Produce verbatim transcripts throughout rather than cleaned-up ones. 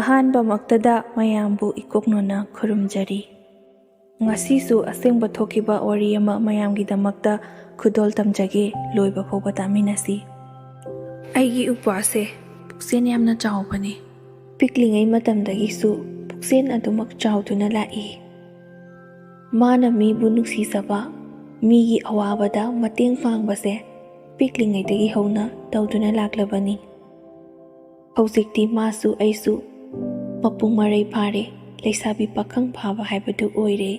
ꯑꯍꯥꯟꯕꯃꯛꯇꯗ ꯃꯌꯥꯝꯕꯨ ꯏꯀꯣꯛꯅꯣꯅ ꯈꯨꯔꯨꯝꯖꯔꯤ꯫ ꯉꯁꯤꯁꯨ ꯑꯁꯦꯡꯕ ꯊꯣꯛꯈꯤꯕ ꯋꯥꯔꯤ ꯑꯃ ꯃꯌꯥꯝꯒꯤꯗꯃꯛꯇ ꯈꯨꯗꯣꯜ ꯇꯝꯖꯒꯦ, ꯂꯣꯏꯕ ꯐꯥꯎꯕ ꯇꯥꯃꯤꯟꯅꯁꯤ꯫ ꯑꯩꯒꯤ ꯎꯄ꯭ꯋꯥꯁꯦ ꯄꯨꯛꯆꯦꯜ ꯌꯥꯝꯅ ꯆꯥꯎꯕꯅꯤ꯫ ꯄꯤꯛꯂꯤꯉꯩ ꯃꯇꯝꯗꯒꯤꯁꯨ ꯄꯨꯛꯆꯦꯜ ꯑꯗꯨꯃꯛ ꯆꯥꯎꯗꯨꯅ ꯂꯥꯛꯏ꯫ ꯃꯥꯅ ꯃꯤꯕꯨ ꯅꯨꯡꯁꯤꯖꯕ, ꯃꯤꯒꯤ ꯑꯋꯥꯕꯗ ꯃꯇꯦꯡ ꯄꯥꯡꯕꯁꯦ ꯄꯤꯛꯂꯤꯉꯩꯗꯒꯤ ꯍꯧꯅ ꯇꯧꯗꯨꯅ ꯂꯥꯛꯂꯕꯅꯤ꯫ ꯍꯧꯖꯤꯛꯇꯤ ꯃꯥꯁꯨ ꯑꯩꯁꯨ ꯃꯄꯨꯡ ꯃꯔꯩ ꯐꯥꯔꯦ, ꯂꯩꯁꯥꯕꯤ ꯄꯥꯈꯪ ꯐꯥꯕ ꯍꯥꯏꯕꯗꯨ ꯑꯣꯏꯔꯦ꯫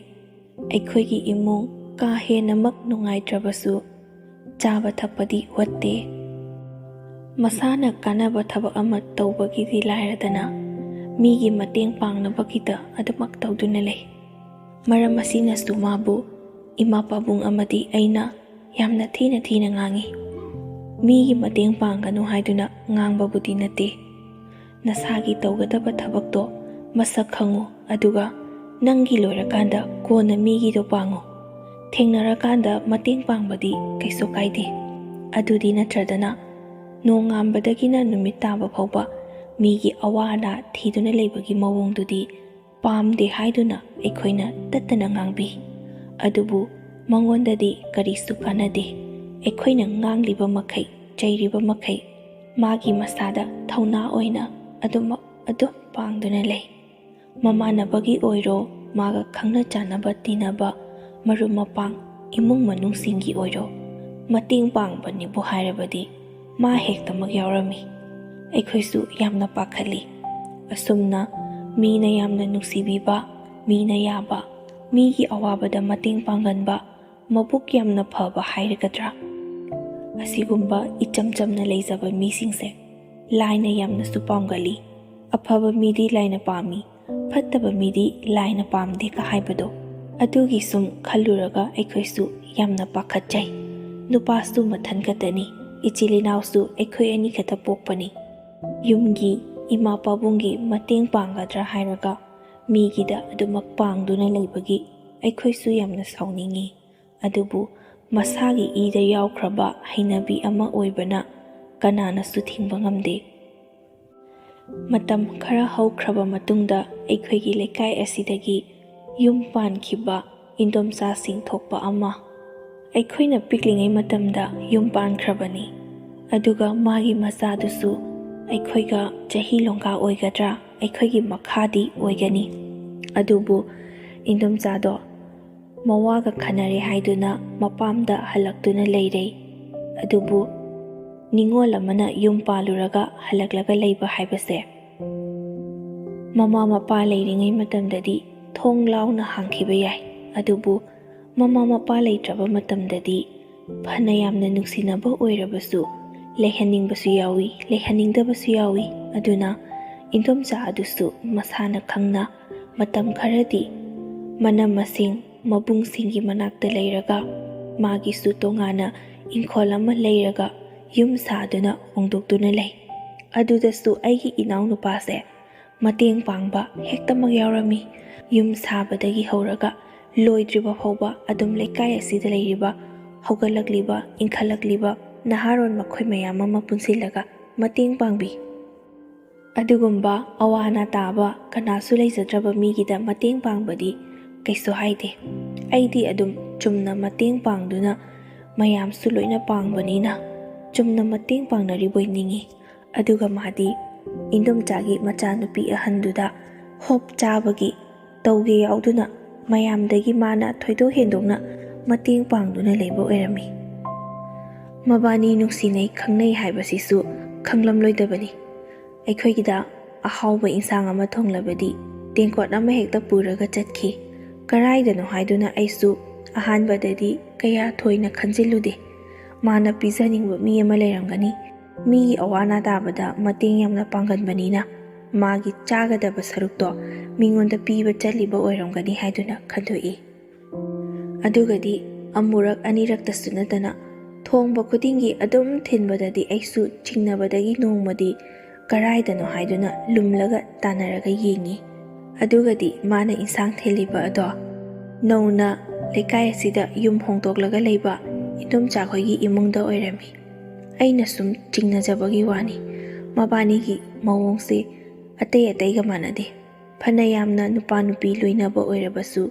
ꯑꯩꯈꯣꯏꯒꯤ ꯏꯃꯨꯡ ꯀꯥ ꯍꯦꯟꯅꯃꯛ ꯅꯨꯡꯉꯥꯏꯇ꯭ꯔꯕꯁꯨ ꯆꯥꯕ ꯊꯛꯄꯗꯤ ꯋꯥꯠꯇꯦ꯫ ꯃꯁꯥꯅ ꯀꯥꯟꯅꯕ ꯊꯕꯛ ꯑꯃ ꯇꯧꯕꯒꯤꯗꯤ ꯂꯥꯏꯔꯗꯅ, ꯃꯤꯒꯤ ꯃꯇꯦꯡ ꯄꯥꯡꯅꯕꯒꯤꯗ ꯑꯗꯨꯃꯛ ꯇꯧꯗꯨꯅ ꯂꯩ꯫ ꯃꯔꯝ ꯑꯁꯤꯅꯁꯨ ꯃꯥꯕꯨ ꯏꯃꯥ ꯄꯥꯕꯨꯡ ꯑꯃꯗꯤ ꯑꯩꯅ ꯌꯥꯝꯅ ꯊꯤꯅ ꯊꯤꯅ ꯉꯥꯡꯉꯤ꯫ ꯃꯤꯒꯤ ꯃꯇꯦꯡ ꯄꯥꯡꯒꯅꯨ ꯍꯥꯏꯗꯨꯅ ꯉꯥꯡꯕꯕꯨꯗꯤ ꯅꯠꯇꯦ꯫ ꯅꯁꯥꯒꯤ ꯇꯧꯒꯗꯕ ꯊꯕꯛꯇꯣ ꯃꯁꯛ ꯈꯪꯉꯨ, ꯑꯗꯨꯒ ꯅꯪꯒꯤ ꯂꯣꯏꯔꯀꯥꯟꯗ ꯀꯣꯟꯅ ꯃꯤꯒꯤꯗꯣ ꯄꯥꯡꯉꯨ꯫ ꯊꯦꯡꯅꯔꯀꯥꯟꯗ ꯃꯇꯦꯡ ꯄꯥꯡꯕꯗꯤ ꯀꯩꯁꯨ ꯀꯥꯏꯗꯦ꯫ ꯑꯗꯨꯗꯤ ꯅꯠꯇ꯭ꯔꯗꯅ ꯅꯣꯡꯉꯥꯟꯕꯗꯒꯤꯅ ꯅꯨꯃꯤꯠ ꯇꯥꯕ ꯐꯥꯎꯕ ꯃꯤꯒꯤ ꯑꯋꯥ ꯑꯅꯥ ꯊꯤꯗꯨꯅ ꯂꯩꯕꯒꯤ ꯃꯑꯣꯡꯗꯨꯗꯤ ꯄꯥꯝꯗꯦ ꯍꯥꯏꯗꯨꯅ ꯑꯩꯈꯣꯏꯅ ꯇꯠꯇꯅ ꯉꯥꯡꯕꯤ꯫ ꯑꯗꯨꯕꯨ ꯃꯉꯣꯟꯗꯗꯤ ꯀꯔꯤꯁꯨ ꯀꯥꯟꯅꯗꯦ꯫ ꯑꯩꯈꯣꯏꯅ ꯉꯥꯡꯂꯤꯕ ꯃꯈꯩ, ꯆꯩꯔꯤꯕ ꯃꯈꯩ, ꯃꯥꯒꯤ ꯃꯁꯥꯗ ꯊꯧꯅꯥ ꯑꯣꯏꯅ ꯑꯗꯨꯃꯛ ꯑꯗꯨꯝ ꯄꯥꯡꯗꯨꯅ ꯂꯩ꯫ ꯃꯃꯥꯟꯅꯕꯒꯤ ꯑꯣꯏꯔꯣ, ꯃꯥꯒ ꯈꯪꯅ ꯆꯥꯟꯅꯕ ꯇꯤꯟꯅꯕ, ꯃꯔꯨꯞ ꯃꯄꯥꯡ, ꯏꯃꯨꯡ ꯃꯅꯨꯡꯁꯤꯡꯒꯤ ꯑꯣꯏꯔꯣ, ꯃꯇꯦꯡ ꯄꯥꯡꯕꯅꯤꯕꯨ ꯍꯥꯏꯔꯕꯗꯤ ꯃꯥ ꯍꯦꯛꯇꯃꯛ ꯌꯥꯎꯔꯝꯃꯤ꯫ ꯑꯩꯈꯣꯏꯁꯨ ꯌꯥꯝꯅ ꯄꯥꯈꯠꯂꯤ꯫ ꯑꯁꯨꯝꯅ ꯃꯤꯅ ꯌꯥꯝꯅ ꯅꯨꯡꯁꯤꯕꯤꯕ, ꯃꯤꯅ ꯌꯥꯕ, ꯃꯤꯒꯤ ꯑꯋꯥꯕꯗ ꯃꯇꯦꯡ ꯄꯥꯡꯒꯟꯕ, ꯃꯕꯨꯛ ꯌꯥꯝꯅ ꯐꯕ ꯍꯥꯏꯔꯒꯗ꯭ꯔꯥ? ꯑꯁꯤꯒꯨꯝꯕ ꯏꯆꯝ ꯆꯝꯅ ꯂꯩꯖꯕ ꯃꯤꯁꯤꯡꯁꯦ ꯂꯥꯏꯅ ꯌꯥꯝꯅꯁꯨ ꯄꯥꯝꯒꯜꯂꯤ꯫ "ꯑꯐꯕ ꯃꯤꯗꯤ ꯂꯥꯏꯅ ꯄꯥꯝꯃꯤ, ꯐꯠꯇꯕ ꯃꯤꯗꯤ ꯂꯥꯏꯅ ꯄꯥꯝꯗꯦ" ꯀ ꯍꯥꯏꯕꯗꯣ, ꯑꯗꯨꯒꯤ ꯁꯨꯝ ꯈꯜꯂꯨꯔꯒ ꯑꯩꯈꯣꯏꯁꯨ ꯌꯥꯝꯅ ꯄꯥꯈꯠꯆꯩ꯫ ꯅꯨꯄꯥꯁꯨ ꯃꯊꯟ ꯈꯛꯇꯅꯤ, ꯏꯆꯤꯜ ꯏꯅꯥꯎꯁꯨ ꯑꯩꯈꯣꯏ ꯑꯅꯤ ꯈꯛꯇ ꯄꯣꯛꯄꯅꯤ꯫ ꯌꯨꯝꯒꯤ ꯏꯃꯥ ꯄꯥꯕꯨꯡꯒꯤ ꯃꯇꯦꯡ ꯄꯥꯡꯒꯗ꯭ꯔꯥ ꯍꯥꯏꯔꯒ ꯃꯤꯒꯤꯗ ꯑꯗꯨꯃꯛ ꯄꯥꯡꯗꯨꯅ ꯂꯩꯕꯒꯤ ꯑꯩꯈꯣꯏꯁꯨ ꯌꯥꯝꯅ ꯁꯥꯎꯅꯤꯡꯉꯤ꯫ ꯑꯗꯨꯕꯨ ꯃꯁꯥꯒꯤ ꯏꯗ ꯌꯥꯎꯈ꯭ꯔꯕ ꯍꯩꯅꯕꯤ ꯑꯃ ꯑꯣꯏꯕꯅ ꯀꯅꯥꯅꯁꯨ ꯊꯤꯡꯕ ꯉꯝꯗꯦ꯫ ꯃꯇꯝ ꯈꯔ ꯍꯧꯈ꯭ꯔꯕ ꯃꯇꯨꯡꯗ ꯑꯩꯈꯣꯏꯒꯤ ꯂꯩꯀꯥꯏ ꯑꯁꯤꯗꯒꯤ ꯌꯨꯝ ꯄꯥꯟꯈꯤꯕ ꯏꯟꯗꯣꯝꯆꯥꯁꯤꯡ ꯊꯣꯛꯄ ꯑꯃ꯫ ꯑꯩꯈꯣꯏꯅ ꯄꯤꯛꯂꯤꯉꯩ ꯃꯇꯝꯗ ꯌꯨꯝ ꯄꯥꯟꯈ꯭ꯔꯕꯅꯤ꯫ ꯑꯗꯨꯒ ꯃꯥꯒꯤ ꯃꯆꯥꯗꯨꯁꯨ ꯑꯩꯈꯣꯏꯒ ꯆꯍꯤ ꯂꯣꯡꯒꯥ ꯑꯣꯏꯒꯗ꯭ꯔꯥ, ꯑꯩꯈꯣꯏꯒꯤ ꯃꯈꯥꯗꯤ ꯑꯣꯏꯒꯅꯤ꯫ ꯑꯗꯨꯕꯨ ꯏꯟꯗꯣꯝꯆꯥꯗꯣ ꯃꯋꯥꯒ ꯈꯟꯅꯔꯦ ꯍꯥꯏꯗꯨꯅ ꯃꯄꯥꯝꯗ ꯍꯜꯂꯛꯇꯨꯅ ꯂꯩꯔꯦ꯫ ꯑꯗꯨꯕꯨ ꯅꯤꯉꯣꯜ ꯑꯃꯅ ꯌꯨꯝ ꯄꯥꯜꯂꯨꯔꯒ ꯍꯜꯂꯛꯂꯒ ꯂꯩꯕ ꯍꯥꯏꯕꯁꯦ, ꯃꯃꯥ ꯃꯄꯥ ꯂꯩꯔꯤꯉꯩ ꯃꯇꯝꯗꯗꯤ ꯊꯣꯡ ꯂꯥꯎꯅ ꯍꯥꯡꯈꯤꯕ ꯌꯥꯏ, ꯑꯗꯨꯕꯨ ꯃꯃꯥ ꯃꯄꯥ ꯂꯩꯇ꯭ꯔꯕ ꯃꯇꯝꯗꯗꯤ ꯐꯅ ꯌꯥꯝꯅ ꯅꯨꯡꯁꯤꯅꯕ ꯑꯣꯏꯔꯕꯁꯨ ꯂꯩꯍꯟꯅꯤꯡꯕꯁꯨ ꯌꯥꯎꯏ, ꯂꯩꯍꯟꯅꯤꯡꯗꯕꯁꯨ ꯌꯥꯎꯏ꯫ ꯑꯗꯨꯅ ꯏꯟꯗꯣꯝꯆꯥ ꯑꯗꯨꯁꯨ ꯃꯁꯥꯅ ꯈꯪꯅ ꯃꯇꯝ ꯈꯔꯗꯤ ꯃꯅꯝ ꯃꯁꯤꯡ ꯃꯕꯨꯡꯁꯤꯡꯒꯤ ꯃꯅꯥꯛꯇ ꯂꯩꯔꯒ ꯃꯥꯒꯤꯁꯨ ꯇꯣꯉꯥꯟꯅ ꯏꯪꯈꯣꯜ ꯑꯃ ꯂꯩꯔꯒ ꯌꯨꯝ ꯁꯥꯗꯨꯅ ꯍꯣꯡꯗꯣꯛꯇꯨꯅ ꯂꯩ꯫ ꯑꯗꯨꯗꯁꯨ ꯑꯩꯒꯤ ꯏꯅꯥꯎꯅꯨꯄꯥꯁꯦ ꯃꯇꯦꯡ ꯄꯥꯡꯕ ꯍꯦꯛꯇꯃꯛ ꯌꯥꯎꯔꯝꯃꯤ꯫ ꯌꯨꯝ ꯁꯥꯕꯗꯒꯤ ꯍꯧꯔꯒ ꯂꯣꯏꯗ꯭ꯔꯤꯕ ꯐꯥꯎꯕ ꯑꯗꯨꯝ ꯂꯩꯀꯥꯏ ꯑꯁꯤꯗ ꯂꯩꯔꯤꯕ ꯍꯧꯒꯠꯂꯛꯂꯤꯕ, ꯏꯟꯈꯠꯂꯛꯂꯤꯕ ꯅꯍꯥꯔꯣꯜ ꯃꯈꯣꯏ ꯃꯌꯥꯝ ꯑꯃ ꯄꯨꯟꯁꯤꯜꯂꯒ ꯃꯇꯦꯡ ꯄꯥꯡꯕꯤ꯫ ꯑꯗꯨꯒꯨꯝꯕ ꯑꯋꯥ ꯑꯅꯥ ꯇꯥꯕ ꯀꯅꯥꯁꯨ ꯂꯩꯖꯗ꯭ꯔꯕ ꯃꯤꯒꯤꯗ ꯃꯇꯦꯡ ꯄꯥꯡꯕꯗꯤ ꯀꯩꯁꯨ ꯍꯥꯏꯗꯦ꯫ ꯑꯩꯗꯤ ꯑꯗꯨꯝ ꯆꯨꯝꯅ ꯃꯇꯦꯡ ꯄꯥꯡꯗꯨꯅ ꯃꯌꯥꯝꯁꯨ ꯂꯣꯏꯅ ꯄꯥꯡꯕꯅꯤꯅ ꯆꯨꯝꯅ ꯃꯇꯦꯡ ꯄꯥꯡꯅꯔꯤꯕꯣꯏ ꯅꯤꯡꯏ꯫ ꯑꯗꯨꯒ ꯃꯥꯗꯤ ꯏꯟꯗꯣꯝꯆꯥꯒꯤ ꯃꯆꯥꯅꯨꯄꯤ ꯑꯍꯟꯗꯨꯗ ꯍꯣꯞ ꯆꯥꯕꯒꯤ ꯇꯧꯒꯦ ꯌꯥꯎꯗꯨꯅ ꯃꯌꯥꯝꯗꯒꯤ ꯃꯥꯅ ꯊꯣꯏꯗꯣꯛ ꯍꯦꯟꯗꯣꯛꯅ ꯃꯇꯦꯡ ꯄꯥꯡꯗꯨꯅ ꯂꯩꯕ ꯑꯣꯏꯔꯝꯃꯤ꯫ ꯃꯕꯥꯅꯤ ꯅꯨꯡꯁꯤꯅꯩ ꯈꯪꯅꯩ ꯍꯥꯏꯕꯁꯤꯁꯨ ꯈꯪꯂꯝꯂꯣꯏꯗꯕꯅꯤ꯫ ꯑꯩꯈꯣꯏꯒꯤꯗ ꯑꯍꯥꯎꯕ ꯏꯟꯁꯥꯡ ꯑꯃ ꯊꯣꯡꯂꯕꯗꯤ ꯇꯦꯡꯀꯣꯠ ꯑꯃ ꯍꯦꯛꯇ ꯄꯨꯔꯒ ꯆꯠꯈꯤ꯫ ꯀꯔꯥꯏꯗꯅꯣ ꯍꯥꯏꯗꯨꯅ ꯑꯩꯁꯨ ꯑꯍꯥꯟꯕꯗꯗꯤ ꯀꯌꯥ ꯊꯣꯏꯅ ꯈꯟꯖꯤꯜꯂꯨꯗꯦ꯫ ꯃꯥꯅ ꯄꯤꯖꯅꯤꯡꯕ ꯃꯤ ꯑꯃ ꯂꯩꯔꯝꯒꯅꯤ, ꯃꯤꯒꯤ ꯑꯋꯥ ꯑꯅꯥ ꯇꯥꯕꯗ ꯃꯇꯦꯡ ꯌꯥꯝꯅ ꯄꯥꯡꯒꯟꯕꯅꯤꯅ ꯃꯥꯒꯤ ꯆꯥꯒꯗꯕ ꯁꯔꯨꯛꯇꯣ ꯃꯤꯉꯣꯟꯗ ꯄꯤꯕ ꯆꯠꯂꯤꯕ ꯑꯣꯏꯔꯝꯒꯅꯤ ꯍꯥꯏꯗꯨꯅ ꯈꯟꯗꯣꯛꯏ꯫ ꯑꯗꯨꯒꯗꯤ ꯑꯃꯨꯔꯛ ꯑꯅꯤꯔꯛꯇꯁꯨ ꯅꯠꯇꯅ ꯊꯣꯡꯕ ꯈꯨꯗꯤꯡꯒꯤ ꯑꯗꯨꯝ ꯊꯤꯟꯕꯗꯗꯤ ꯑꯩꯁꯨ ꯆꯤꯡꯅꯕꯗꯒꯤ ꯅꯣꯡꯃꯗꯤ ꯀꯔꯥꯏꯗꯅꯣ ꯍꯥꯏꯗꯨꯅ ꯂꯨꯝꯂꯒ ꯇꯥꯟꯅꯔꯒ ꯌꯦꯡꯉꯤ꯫ ꯑꯗꯨꯒꯗꯤ ꯃꯥꯅ ꯏꯟꯁꯥꯡ ꯊꯤꯜꯂꯤꯕ ꯑꯗꯣ ꯅꯧꯅ ꯂꯩꯀꯥꯏ ꯑꯁꯤꯗ ꯌꯨꯝ ꯍꯣꯡꯗꯣꯛꯂꯒ ꯂꯩꯕ ꯏꯟꯗꯣꯝꯆꯥꯈꯣꯏꯒꯤ ꯏꯃꯨꯡꯗ ꯑꯣꯏꯔꯝꯃꯤ꯫ ꯑꯩꯅ ꯁꯨꯝ ꯆꯤꯡꯅꯖꯕꯒꯤ ꯋꯥꯅꯤ꯫ ꯃꯕꯥꯅꯤꯒꯤ ꯃꯑꯣꯡꯁꯦ ꯑꯇꯩ ꯑꯇꯩꯒ ꯃꯥꯟꯅꯗꯦ꯫ ꯐꯅ ꯌꯥꯝꯅ ꯅꯨꯄꯥ ꯅꯨꯄꯤ ꯂꯣꯏꯅꯕ ꯑꯣꯏꯔꯕꯁꯨ,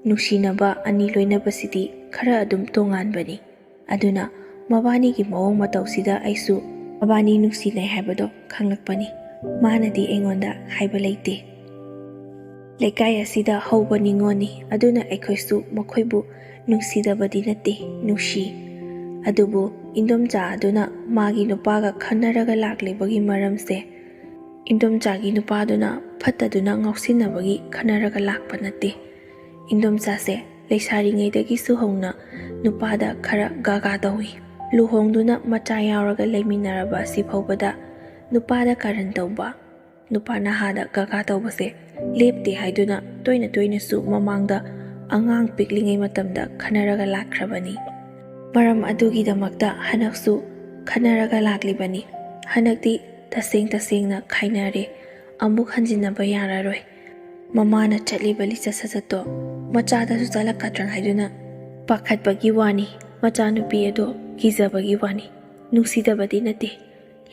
ꯅꯨꯡꯁꯤꯅꯕ ꯑꯅꯤ ꯂꯣꯏꯅꯕꯁꯤꯗꯤ ꯈꯔ ꯑꯗꯨꯝ ꯇꯣꯉꯥꯟꯕꯅꯤ꯫ ꯑꯗꯨꯅ ꯃꯕꯥꯅꯤꯒꯤ ꯃꯑꯣꯡ ꯃꯇꯧꯁꯤꯗ ꯑꯩꯁꯨ ꯃꯕꯥꯅꯤ ꯅꯨꯡꯁꯤꯅꯩ ꯍꯥꯏꯕꯗꯣ ꯈꯪꯂꯛꯄꯅꯤ꯫ ꯃꯥꯅꯗꯤ ꯑꯩꯉꯣꯟꯗ ꯍꯥꯏꯕ ꯂꯩꯇꯦ꯫ ꯂꯩꯀꯥꯏ ꯑꯁꯤꯗ ꯍꯧꯕ ꯅꯤꯉꯣꯜꯅꯤ, ꯑꯗꯨꯅ ꯑꯩꯈꯣꯏꯁꯨ ꯃꯈꯣꯏꯕꯨ ꯅꯨꯡꯁꯤꯗꯕꯗꯤ ꯅꯠꯇꯦ, ꯅꯨꯡꯁꯤ꯫ ꯑꯗꯨꯕꯨ ꯏꯟꯗꯣꯝꯆꯥ ꯑꯗꯨꯅ ꯃꯥꯒꯤ ꯅꯨꯄꯥꯒ ꯈꯟꯅꯔꯒ ꯂꯥꯛꯂꯤꯕꯒꯤ ꯃꯔꯝꯁꯦ, ꯏꯟꯗꯣꯝꯆꯥꯒꯤ ꯅꯨꯄꯥꯗꯨꯅ ꯐꯠꯇꯗꯨꯅ ꯉꯥꯎꯁꯤꯟꯅꯕꯒꯤ ꯈꯟꯅꯔꯒ ꯂꯥꯛꯄ ꯅꯠꯇꯦ꯫ ꯏꯟꯗꯣꯝꯆꯥꯁꯦ ꯂꯩꯁꯥꯔꯤꯉꯩꯗꯒꯤꯁꯨ ꯍꯧꯅ ꯅꯨꯄꯥꯗ ꯈꯔ ꯒꯥꯒꯥ ꯇꯧꯏ꯫ ꯂꯨꯍꯣꯡꯗꯨꯅ ꯃꯆꯥ ꯌꯥꯎꯔꯒ ꯂꯩꯃꯤꯟꯅꯔꯕ ꯑꯁꯤ ꯐꯥꯎꯕꯗ ꯅꯨꯄꯥꯗ ꯀꯥꯔꯟ ꯇꯧꯕ, ꯅꯨꯄꯥ ꯅꯍꯥꯗ ꯒꯥꯒꯥ ꯇꯧꯕꯁꯦ ꯂꯦꯞꯇꯦ ꯍꯥꯏꯗꯨꯅ ꯇꯣꯏꯅ ꯇꯣꯏꯅꯁꯨ ꯃꯃꯥꯡꯗ ꯑꯉꯥꯡ ꯄꯤꯛꯂꯤꯉꯩ ꯃꯇꯝꯗ ꯈꯟꯅꯔꯒ ꯂꯥꯛꯈ꯭ꯔꯕꯅꯤ꯫ ꯃꯔꯝ ꯑꯗꯨꯒꯤꯗꯃꯛꯇ ꯍꯟꯗꯛꯁꯨ ꯈꯟꯅꯔꯒ ꯂꯥꯛꯂꯤꯕꯅꯤ꯫ ꯍꯟꯗꯛꯇꯤ ꯇꯁꯦꯡ ꯇꯁꯦꯡꯅ ꯈꯥꯏꯅꯔꯦ꯫ ꯑꯃꯨꯛ ꯍꯟꯖꯤꯟꯅꯕ ꯌꯥꯔꯔꯣꯏ꯫ ꯃꯃꯥꯅ ꯆꯠꯂꯤꯕ ꯂꯤꯆꯠ ꯁꯥꯖꯠꯇꯣ ꯃꯆꯥꯗꯁꯨ ꯆꯠꯂꯛꯀꯗ꯭ꯔꯥ ꯍꯥꯏꯗꯨꯅ ꯄꯥꯈꯠꯄꯒꯤ ꯋꯥꯅꯤ꯫ ꯃꯆꯥꯅꯨꯄꯤ ꯑꯗꯣ ꯀꯤꯖꯕꯒꯤ ꯋꯥꯅꯤ꯫ ꯅꯨꯡꯁꯤꯗꯕꯗꯤ ꯅꯠꯇꯦ꯫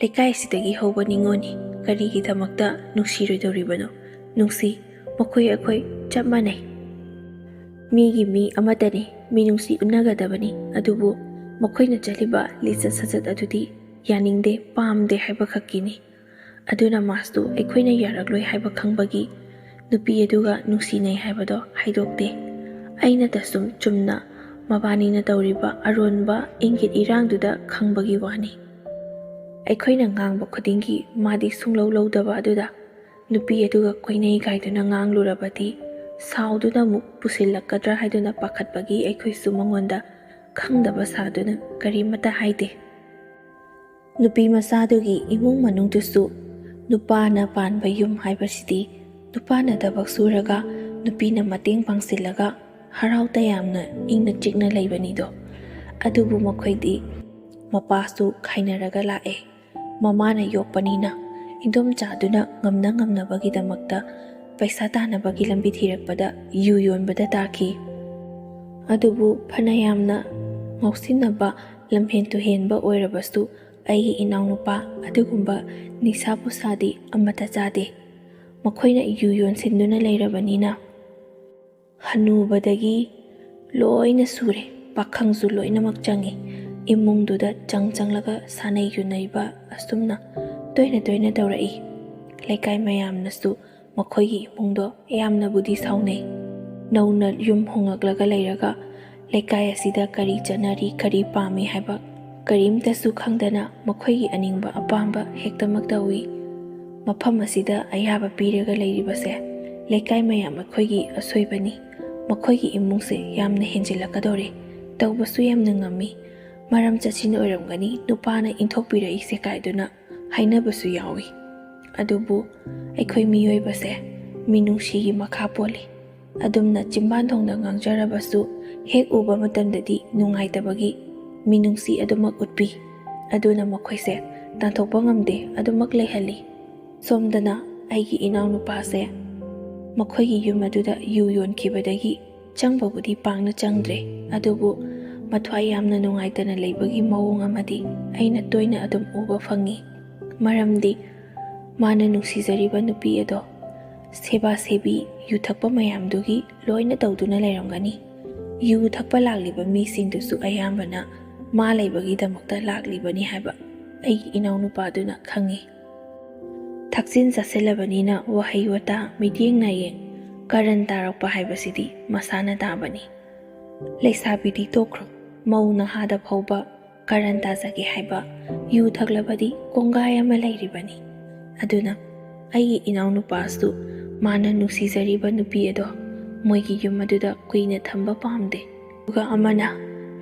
ꯂꯩꯀꯥꯏ ꯑꯁꯤꯗꯒꯤ ꯍꯧꯕ ꯅꯤꯉꯣꯜꯅꯤ꯫ ꯀꯔꯤꯒꯤꯗꯃꯛꯇ ꯅꯨꯡꯁꯤꯔꯣꯏꯗꯧꯔꯤꯕꯅꯣ? ꯅꯨꯡꯁꯤ꯫ ꯃꯈꯣꯏ ꯑꯩꯈꯣꯏ ꯆꯞ ꯃꯥꯟꯅꯩ꯫ ꯃꯤꯒꯤ ꯃꯤ ꯑꯃꯠꯇꯅꯤ꯫ ꯃꯤꯅꯨꯡꯁꯤ ꯎꯠꯅꯒꯗꯕꯅꯤ꯫ ꯑꯗꯨꯕꯨ ꯃꯈꯣꯏꯅ ꯆꯠꯂꯤꯕ ꯂꯤꯆꯠ ꯁꯥꯖꯠ ꯑꯗꯨꯗꯤ ꯌꯥꯅꯤꯡꯗꯦ, ꯄꯥꯝꯗꯦ ꯍꯥꯏꯕ ꯈꯛꯀꯤꯅꯤ꯫ ꯑꯗꯨꯅ ꯃꯥꯁꯇꯨ ꯑꯩꯈꯣꯏꯅ ꯌꯥꯔꯛꯂꯣꯏ ꯍꯥꯏꯕ ꯈꯪꯕꯒꯤ ꯅꯨꯄꯤ ꯑꯗꯨꯒ ꯅꯨꯡꯁꯤꯅꯩ ꯍꯥꯏꯕꯗꯣ ꯍꯥꯏꯗꯣꯛꯇꯦ꯫ ꯑꯩꯅ ꯇꯁꯨꯝ ꯆꯨꯝꯅ ꯃꯕꯥꯅꯤꯅ ꯇꯧꯔꯤꯕ ꯑꯔꯣꯟꯕ ꯏꯪꯒꯤꯠ ꯏꯔꯥꯡꯗꯨꯗ ꯈꯪꯕꯒꯤ ꯋꯥꯅꯤ꯫ ꯑꯩꯈꯣꯏꯅ ꯉꯥꯡꯕ ꯈꯨꯗꯤꯡꯒꯤ ꯃꯥꯗꯤ ꯁꯨꯡꯂꯧ ꯂꯧꯗꯕ ꯑꯗꯨꯗ ꯅꯨꯄꯤ ꯑꯗꯨꯒ ꯀꯣꯏꯅꯩ ꯀꯥꯏꯗꯨꯅ ꯉꯥꯡꯂꯨꯔꯕꯗꯤ ꯁꯥꯎꯗꯨꯅ ꯑꯃꯨꯛ ꯄꯨꯁꯤꯜꯂꯛꯀꯗ꯭ꯔꯥ ꯍꯥꯏꯗꯨꯅ ꯄꯥꯈꯠꯄꯒꯤ ꯑꯩꯈꯣꯏꯁꯨ ꯃꯉꯣꯟꯗ ꯈꯪꯗꯕ ꯁꯥꯗꯨꯅ ꯀꯔꯤꯃꯠꯇ ꯍꯥꯏꯗꯦ꯫ ꯅꯨꯄꯤ ꯃꯆꯥꯗꯨꯒꯤ ꯏꯃꯨꯡ ꯃꯅꯨꯡꯗꯨꯁꯨ ꯅꯨꯄꯥꯅ ꯄꯥꯟꯕ ꯌꯨꯝ ꯍꯥꯏꯕꯁꯤꯗꯤ ꯅꯨꯄꯥꯅ ꯊꯕꯛ ꯁꯨꯔꯒ ꯅꯨꯄꯤꯅ ꯃꯇꯦꯡ ꯄꯥꯡꯁꯤꯜꯂꯒ ꯍꯔꯥꯎ ꯇꯌꯥꯝꯅ ꯏꯪꯅ ꯆꯤꯛꯅ ꯂꯩꯕꯅꯤꯗꯣ꯫ ꯑꯗꯨꯕꯨ ꯃꯈꯣꯏꯗꯤ ꯃꯄꯥꯁꯨ ꯈꯥꯏꯅꯔꯒ ꯂꯥꯛꯑꯦ꯫ ꯃꯃꯥꯅ ꯌꯣꯛꯄꯅꯤꯅ ꯏꯟꯗꯣꯝꯆꯥꯗꯨꯅ ꯉꯝꯅ ꯉꯝꯅꯕꯒꯤꯗꯃꯛꯇ ꯄꯩꯁꯥ ꯇꯥꯅꯕꯒꯤ ꯂꯝꯕꯤ ꯊꯤꯔꯛꯄꯗ ꯌꯨ ꯌꯣꯟꯕꯗ ꯇꯥꯈꯤ꯫ ꯑꯗꯨꯕꯨ ꯐꯅ ꯌꯥꯝꯅ ꯉꯥꯎꯁꯤꯟꯅꯕ, ꯂꯝꯍꯦꯟ ꯇꯨꯍꯦꯟꯕ ꯑꯣꯏꯔꯕꯁꯨ ꯑꯩꯒꯤ ꯏꯅꯥꯎꯅꯨꯄꯥ ꯑꯗꯨꯒꯨꯝꯕ ꯅꯤꯁꯥ ꯄꯨꯁꯥꯗꯤ ꯑꯃꯠꯇ ꯆꯥꯗꯦ꯫ ꯃꯈꯣꯏꯅ ꯌꯨ ꯌꯣꯟꯁꯤꯟꯗꯨꯅ ꯂꯩꯔꯕꯅꯤꯅ ꯍꯅꯨꯕꯗꯒꯤ ꯂꯣꯏꯅ ꯁꯨꯔꯦ꯫ ꯄꯥꯈꯪꯁꯨ ꯂꯣꯏꯅꯃꯛ ꯆꯪꯉꯤ꯫ ꯏꯃꯨꯡꯗꯨꯗ ꯆꯪ ꯆꯪꯂꯒ ꯁꯥꯟꯅꯩ ꯌꯨꯅꯩꯕ ꯑꯁꯨꯝꯅ ꯇꯣꯏꯅ ꯇꯣꯏꯅ ꯇꯧꯔꯛꯏ꯫ ꯂꯩꯀꯥꯏ ꯃꯌꯥꯝꯅꯁꯨ ꯃꯈꯣꯏꯒꯤ ꯏꯃꯨꯡꯗꯣ ꯌꯥꯝꯅꯕꯨꯗꯤ ꯁꯥꯎꯅꯩ꯫ ꯅꯧꯅ ꯌꯨꯝ ꯍꯣꯡꯂꯛꯂꯒ ꯂꯩꯔꯒ ꯂꯩꯀꯥꯏ ꯑꯁꯤꯗ ꯀꯔꯤ ꯆꯠꯅꯔꯤ, ꯀꯔꯤ ꯄꯥꯝꯃꯤ ꯍꯥꯏꯕ ꯀꯔꯤꯝꯇꯁꯨ ꯈꯪꯗꯅ ꯃꯈꯣꯏꯒꯤ ꯑꯅꯤꯡꯕ ꯑꯄꯥꯝꯕ ꯍꯦꯛꯇꯃꯛ ꯇꯧꯏ꯫ ꯃꯐꯝ ꯑꯁꯤꯗ ꯑꯌꯥꯕ ꯄꯤꯔꯒ ꯂꯩꯔꯤꯕꯁꯦ ꯂꯩꯀꯥꯏ ꯃꯌꯥꯝ ꯑꯩꯈꯣꯏꯒꯤ ꯑꯁꯣꯏꯕꯅꯤ꯫ ꯃꯈꯣꯏꯒꯤ ꯏꯃꯨꯡꯁꯦ ꯌꯥꯝꯅ ꯍꯦꯟꯖꯤꯜꯂꯛꯀꯗꯧꯔꯦ꯫ ꯇꯧꯕꯁꯨ ꯌꯥꯝꯅ ꯉꯝꯃꯤ꯫ ꯃꯔꯝ ꯆꯠꯁꯤꯟ ꯑꯣꯏꯔꯝꯒꯅꯤ ꯅꯨꯄꯥꯅ ꯏꯟꯊꯣꯛꯄꯤꯔꯛꯏꯁꯦ ꯀꯥꯏꯗꯨꯅ ꯍꯥꯏꯅꯕꯁꯨ ꯌꯥꯎꯏ꯫ ꯑꯗꯨꯕꯨ ꯑꯩꯈꯣꯏ ꯃꯤꯑꯣꯏꯕꯁꯦ ꯃꯤꯅꯨꯡꯁꯤꯒꯤ ꯃꯈꯥ ꯄꯣꯜꯂꯤ꯫ ꯑꯗꯨꯝꯅ ꯆꯤꯝꯕꯥꯟ ꯊꯣꯡꯗ ꯉꯥꯡꯖꯔꯕꯁꯨ ꯍꯦꯛ ꯎꯕ ꯃꯇꯝꯗꯗꯤ ꯅꯨꯡꯉꯥꯏꯇꯕꯒꯤ ꯃꯤꯅꯨꯡꯁꯤ ꯑꯗꯨꯃꯛ ꯎꯠꯄꯤ꯫ ꯑꯗꯨꯅ ꯃꯈꯣꯏꯁꯦ ꯇꯥꯟꯊꯣꯛꯄ ꯉꯝꯗꯦ, ꯑꯗꯨꯃꯛ ꯂꯩꯍꯜꯂꯤ꯫ ꯁꯣꯝꯗꯅ ꯑꯩꯒꯤ ꯏꯅꯥꯎꯅꯨꯄꯥꯁꯦ ꯃꯈꯣꯏꯒꯤ ꯌꯨꯝ ꯑꯗꯨꯗ ꯌꯨ ꯌꯣꯟꯈꯤꯕꯗꯒꯤ ꯆꯪꯕꯕꯨꯗꯤ ꯄꯥꯛꯅ ꯆꯪꯗ꯭ꯔꯦ, ꯑꯗꯨꯕꯨ ꯃꯊ꯭ꯋꯥꯏ ꯌꯥꯝꯅ ꯅꯨꯡꯉꯥꯏꯇꯅ ꯂꯩꯕꯒꯤ ꯃꯑꯣꯡ ꯑꯃꯗꯤ ꯑꯩꯅ ꯇꯣꯏꯅ ꯑꯗꯨꯝ ꯎꯕ ꯐꯪꯉꯤ꯫ ꯃꯔꯝꯗꯤ ꯃꯥꯅ ꯅꯨꯡꯁꯤꯖꯔꯤꯕ ꯅꯨꯄꯤ ꯑꯗꯣ ꯁꯦꯕꯥ ꯁꯦꯕꯤ, ꯌꯨ ꯊꯛꯄ ꯃꯌꯥꯝꯗꯨꯒꯤ ꯂꯣꯏꯅ ꯇꯧꯗꯨꯅ ꯂꯩꯔꯝꯒꯅꯤ꯫ ꯌꯨ ꯊꯛꯄ ꯂꯥꯛꯂꯤꯕ ꯃꯤꯁꯤꯡꯗꯨꯁꯨ ꯑꯌꯥꯝꯕꯅ ꯃꯥ ꯂꯩꯕꯒꯤꯗꯃꯛꯇ ꯂꯥꯛꯂꯤꯕꯅꯤ ꯍꯥꯏꯕ ꯑꯩꯒꯤ ꯏꯅꯥꯎꯅꯨꯄꯥꯗꯨꯅ ꯈꯪꯉꯤ꯫ ꯊꯛꯆꯤꯟ ꯆꯥꯁꯤꯜꯂꯕꯅꯤꯅ ꯋꯥꯍꯩ ꯋꯥꯇꯥ, ꯃꯤꯠꯌꯦꯡ ꯅꯥꯌꯦꯡ, ꯀꯔꯟ ꯇꯥꯔꯛꯄ ꯍꯥꯏꯕꯁꯤꯗꯤ ꯃꯁꯥꯅ ꯇꯥꯕꯅꯤ꯫ ꯂꯩꯁꯥꯕꯤꯗꯤ ꯇꯣꯛꯈ꯭ꯔꯣ, ꯃꯧ ꯅꯍꯥꯗ ꯐꯥꯎꯕ ꯀꯔꯟ ꯇꯥꯖꯒꯦ ꯍꯥꯏꯕ ꯌꯨ ꯊꯛꯂꯕꯗꯤ ꯀꯣꯡꯒꯥꯏ ꯑꯃ ꯂꯩꯔꯤꯕꯅꯤ꯫ ꯑꯗꯨꯅ ꯑꯩꯒꯤ ꯏꯅꯥꯎꯅꯨꯄꯥꯁꯨ ꯃꯥꯅ ꯅꯨꯡꯁꯤꯖꯔꯤꯕ ꯅꯨꯄꯤ ꯑꯗꯣ ꯃꯣꯏꯒꯤ ꯌꯨꯝ ꯑꯗꯨꯗ ꯀꯨꯏꯅ ꯊꯝꯕ ꯄꯥꯝꯗꯦ꯫ ꯑꯗꯨꯒ ꯑꯃꯅ